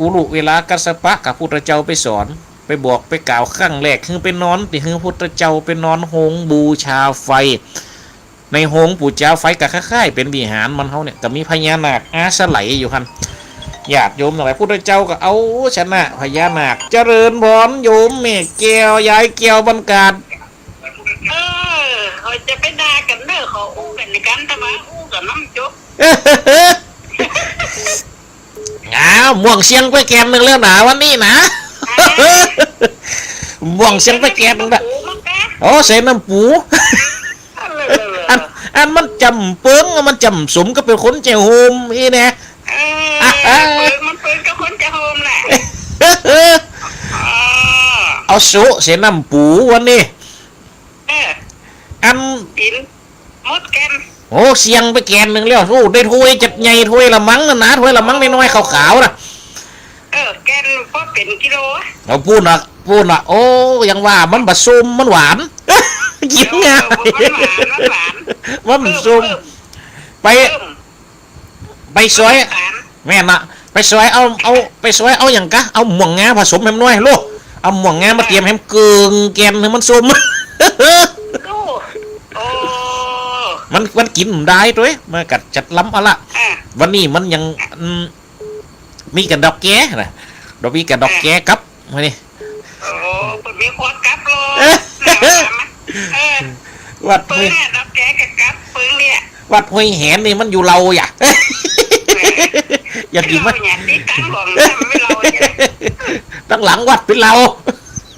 อุรุเวลากัสสปะ กะพุทธเจ้าไปสอน ไปบอกไปกล่าวครั้งแรก หื้อไปนอนตี้หื้อพุทธเจ้า ไปนอนโฮงบูชาไฟ ในโฮงปู๋จาไฟกะคล้ายๆ เป๋นวิหารมันเฮาเนี่ย กะมีพญานาคอาศัยอยู่หั้น ญาติโยมตังหลาย พุทธเจ้ากะเอาชนะพญานาค เจริญพรโยมแม่แก้ว ยายแก้วบ้านกาด เออ เขาจะไปด่ากั๋นเน่อ เขาอู้กั๋นกั๋น แต่ว่าอู้กั๋นน้ำจบ อ้าว ม่วงเสียงไปแกนนึ่งแล้วนะ วันนี้นะ ม่วงเสียงไปแกนนึ่งละ โอ้ ใส่น้ำปู อัน อันมันจ๋ำเปิง มันจ๋ำสมกับเป๋นคนใจ๋โฮมอี้แน่ เออ เปิง มันเปิงกับคนใจ๋โฮมแหละ เอาโซะใส่น้ำปูวันนี้ เออ อัน กิ๋น หมดแกน โอ้ เสียงไปแกนนึ่งแล้ว โอ้ ได้ถ้วยจัดใหญ่ ถ้วยละมังน่ะนะ ถ้วยละมังน้อยๆ ขาวๆ น่ะ เออ แกนพอเป๋นกิโล เอาปู้นน่ะ ปู้นน่ะ โอ้ ยังว่ามันบ่ส้ม มันหวาน กิ๋นง่าย เออ มันหวาน มันหวาน มันบ่ส้ม เพิ่ม ไป เพิ่ม ไปซอย แม่นน่ะ ไปซอยเอา เอา ไปซอยเอาหยังกะ เอาม่วงงาผสมแหมน้อยโลก เอาม่วงงามาเตรียมแหมเกิ่งแกนหื้อมันส้ม โอ้ โอ้ มัน มันกิ๋นได้ตวย มันกะจัดล้ำเอาละ อ่ะ วันนี้มันยัง อืม มีกั๋นดอกแก้นะ ดอก มีกั๋นดอกแก้กับ มื้อนี้ โอ้ เปิ้นมีครัวกับโลก เออ เออ วัดห้วย เปิ้นเนี่ย ดอกแก้กับกับ เปิ้นเนี่ย วัดห้วยแหนนี่มันอยู่เลาอะ แหม อย่าดีมั้ย เฮาเนี่ย ติดตังหลังเนี่ย มันเป๋นเลาเนี่ย ตังหลังวัดเป๋นเลา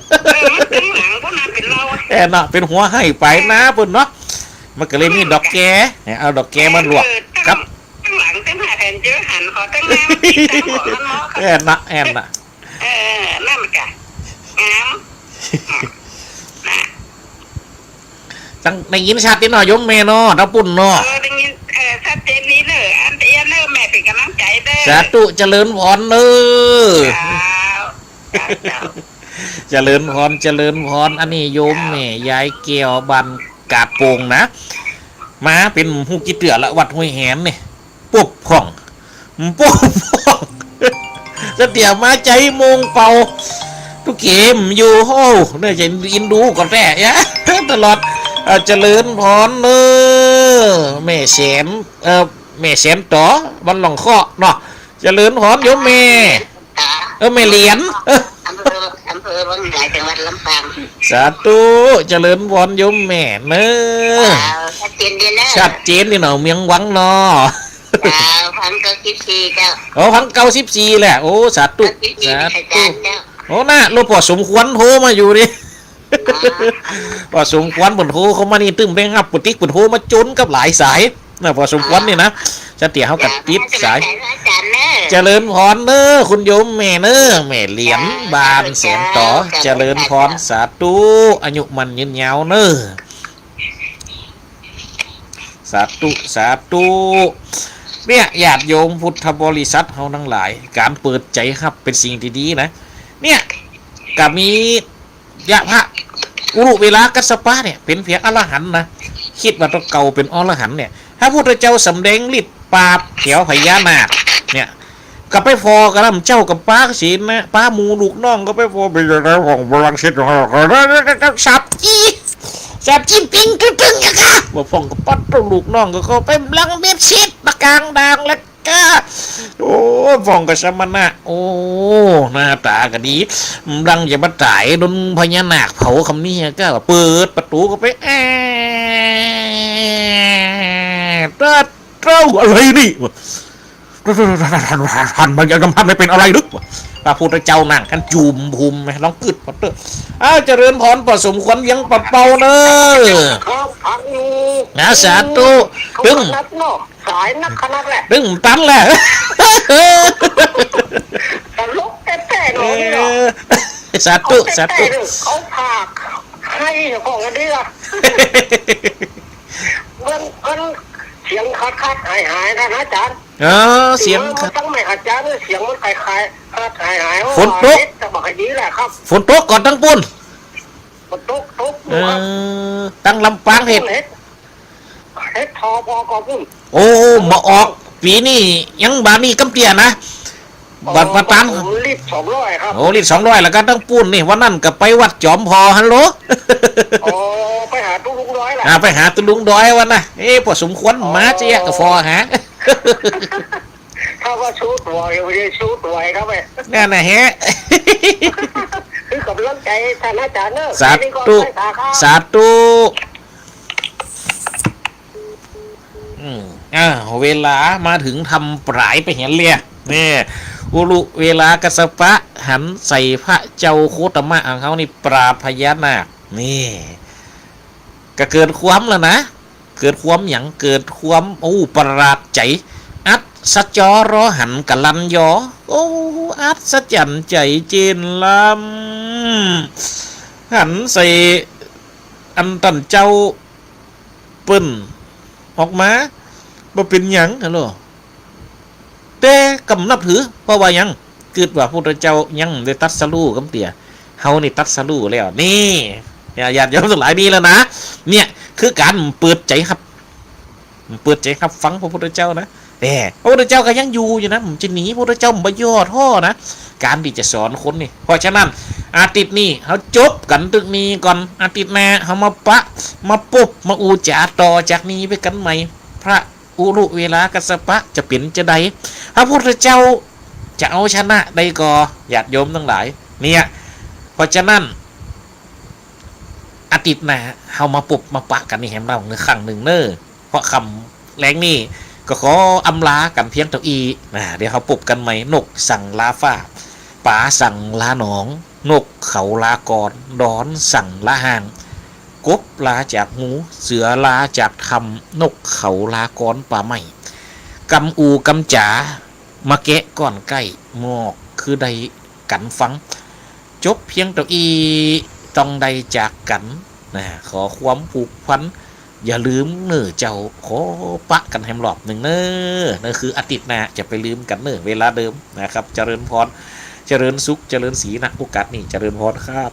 เออ มันตังหลังพุ้นน่ะเป๋นเลา แอ่นเนาะ เป๋นหัวไฮ่ไปนาเปิ้นเนาะ มันก็เลยมีดอกแก้ เนี่ย เอาดอกแก้มาลวก เออ ตัง กับ ตังหลัง ตังหน้าแทนเจอหัน ขอตังหน้ามันติดตังหลังมันเนาะ แอ่นเนาะ แอ่นเนาะ เออ นั่นมันกะ งาม นะ ตัง ได้ยินชัดตี้เนาะ โยมแม่เนาะ ตางปุ้นเนาะ เออ ได้ยิน เออ ชัดเจนดีเน่อ อันเตี้ยเน่อ แม่เป๋นก๋ำลังใจ๋เน่อ สาธุ เจริญพรเน่อ เจ้า เจ้า เจ้า เจริญพร เจริญพร อันนี้โยมแม่ยายแก้วบ้านกาดโป่งนะ มาเป๋นฮู้กี่เตื้อละ วัดห้วยแหนนี่ ปุ๊บพ่อง ปุ๊บพ่อง จะเตี้ยมาใจ๋โมงเป่า ตุ๊กเกมอยู่ โอ้ เนี่ยจะอินดูก่อนแต๊ยะ ตลอด อ่า เจริญพรเน่อ เออ แม่แสน เออ แม่แสนต๋อ บ้านหนองเคาะเนาะ เจริญพรโยมแม่ เออ แม่เหรียญ เออ อำเภอ อำเภอวังใหญ่ จังหวัดลำปาง สาธุ เจริญพรโยมแม่เนอะ เจ้า ชัดเจนดีนะ ชัดเจนดีเนาะ เมืองวังเนาะ เจ้า พันเก้าสิบสี่ เจ้า อ๋อ พันเก้าสิบสี่ แหละ โอ้ สาธุ เก้าสิบสี่ สาธุ อาจารย์เจ้า โอ้ น่ะ หลวงป้อสมควรโทรมาอยู่นี่ อ๋อ ป้อสมควรเปิ้นโทรเข้ามานี่ ตึงได้ฮับ ปกติเปิ้นโทรมาจนกับหลายสาย น่ะ ป้อสมควรนี่นะ อ๋อ จะเตี๋ยเฮากัดติดสาย เจ้า อาจารย์เนอะ เจริญพรเนอะ คุณโยมแม่เนอะ แม่เหรียญ เจ้า บ้านแสนต๋อ เจ้า เจริญพร เจ้า สาธุ อายุมั่นยืนยาวเนอะ สาธุ สาธุ เนี่ย ญาติโยมพุทธบริษัทเฮาตังหลาย ก๋านเปิดใจ๋ฮับเป๋นสิ่งตี้ดีนะ เนี่ย ก็มี ยะพระอุรุเวลากัสสปะเนี่ย เป๋นเปียงอรหันต์นะ กึ๊ดว่าตั๋วเก่าเป๋นอรหันต์เนี่ย พระพุทธเจ้าสำแดงฤทธิ์ปราบแถวพญานาคเนี่ย ก็ไปผ่อกับน้ำเจ้ากับปาศีลนะ ปาหมู่ลูกน้องก็ไปผ่อ เป๋นจะไดพ่อง บ่ลังสิทธิ์ของเฮา สาบจี้ สาบจี้ปิ๊งตึ๊งตึ๊งอะค่ะ บ่พ่องก็ปัดตั๋วลูกน้องก็เข้าไป บ่ลังเบ็ดเสร็จ ปะก๋างด่างแล้ว ก้า โอ้ พ่องกับสมณะ โอ้ หน้าต๋าก็ดี บ่ลังจะมาต๋ายโดนพญานาคเผาคำนี้ ก็เปิดประตู๋เข้าไป แอะ ตัดเต้า อะไรนี่ ท่านพญานาค ท่านไม่เป๋นอะไรหรือ พระพุทธเจ้านั่ง ท่านจูมภูมิ ลองกึ๊ดมาเต๊อะ อ้าว เจริญพร ป้อสมควรเวียงป่าเปาเนอะ ครับ ฟังอยู่ นะ สาธุ เขา ตึง นัดเนาะ สายนักขนาดแหละ ตึงตันแหละ ตลกแต๊ๆ เนาะนี่เนาะ เออ สาธุ เอาแต๊ๆ สาธุ เนาะ เอาผากให้ของอันนี้ล่ะ เบิ่งอันเสียงขาดๆ หายๆ นะอาจารย์ เออ เสียงขาด ตั้งแม่อาจารย์เนี่ย เสียงมันคล้ายๆ ขาดๆ หายๆ ฝนตก ว่าเฮ็ดแต่บ่ค่อยดีแหละครับ ฝนตกก่อนตังปู้น ฝนตก ตกอยู่ครับ เออ ตังลำปางเฮ็ด เฮ็ด เฮ็ดทอปอก่อนปุ้น โอ้ บ่ออก ปี๋นี้ยังบ่ามีกำเตี้ยนะ บัดมาตัน ผมลิตรสองร้อยครับ โอ้ ลิตรสองร้อย แล้วก็ตังปู้นนี่ วันนั้นก็ไปวัดจอมผ่อหั้นโหล อ๋อ ไปหาตุ๊ลุงดอยล่ะ อ่า ไปหาตุ๊ลุงดอยวันน่ะ เอ๊ะ ป้อสมควร อ๋อ มาเจ๊ยะก็ผ่อหา ถ้าว่าสู้ตั๋ว เดี๋ยวจะสู้ตั๋วครับแม่ นั่นน่ะแหะ คือกำลังใจ๋ท่านอาจารย์เนอะ สาธุ แค่นี้ก่อน สาธุ สาธุ อืม อ่า เวลามาเถิงธรรมปรายไปหั้นแล้ว เนี่ย อุรุเวลากัสสปะ หันใส่พระเจ้าโคตมะของเฮานี่ ปราบพญานาค นี่ ก็เกิดความแล้วนะ เกิดความหยัง เกิดความ โอ้ ประหลาดใจ๋ อัศจรรย์หันกะลันยอ โอ้ อัศจรรย์ใจ๋เจนล้ำ หันใส่อันต้านเจ้าเปิ้นออกมา บ่เป๋นหยังหั้นโหล แต่ก็บ่นับถือ เพราะว่าหยัง กึ๊ดว่าพุทธเจ้ายังบ่ได้ตรัสรู้กำเตี้ย เฮานี่ตรัสรู้แล้ว นี่ ญาติโยมตังหลายมีแล้วนะ เนี่ย คือก๋านเปิดใจ๋ฮับ เปิดใจ๋ฮับฟังพระพุทธเจ้านะ แต่พระพุทธเจ้าก็ยังอยู่อยู่นะ บ่จะหนี พระพุทธเจ้าบ่ย่อท้อนะ ก๋านตี้จะสอนคนนี่ เพราะฉะนั้น อาทิตย์นี้เฮาจบกั๋นตึงนี้ก่อน อาทิตย์หน้าเฮามาปะ มาปบ มาอู้จ๋าต่อจากนี้ไปกั๋นใหม่ พระ อุรุเวลากัสสปะจะเป๋นจาใด พระพุทธเจ้าจะเอาชนะได้ก่อ ญาติโยมตังหลาย เนี่ย เพราะฉะนั้น อาทิตย์หน้าเฮามาปบมาปะกั๋นนี่แหมเล่าอีกครั้งนึ่งเน่อ เพราะค่ำแลงนี่ก็ขออำลากั๋นเพียงเต้าอี้นะ เดี๋ยวเฮาปบกั๋นใหม่ นกสั่งลาฟ้า ป๋าสั่งลาหนอง นกเขาลากร ดอนสั่งลาห่าง กบลาจากฮู เสือลาจากถ้ำ นกเขาลากรป่าไม้ กำอู่กำจ๋า มาแกะก้อนใก้ หมอกคือได้กั๋นฟัง จบเพียงเต้าอี้ ต้องได้จากกั๋นนะ ขอความผูกพัน อย่าลืมเน่อเจ้า ขอปะกั๋นแหมรอบนึ่งเน่อ นั่นคืออาทิตย์หน้าจะไปลืมกั๋นเน่อ เวลาเดิมนะครับ เจริญพร เจริญสุข เจริญศรี ณ โอกาสนี้ เจริญพรครับ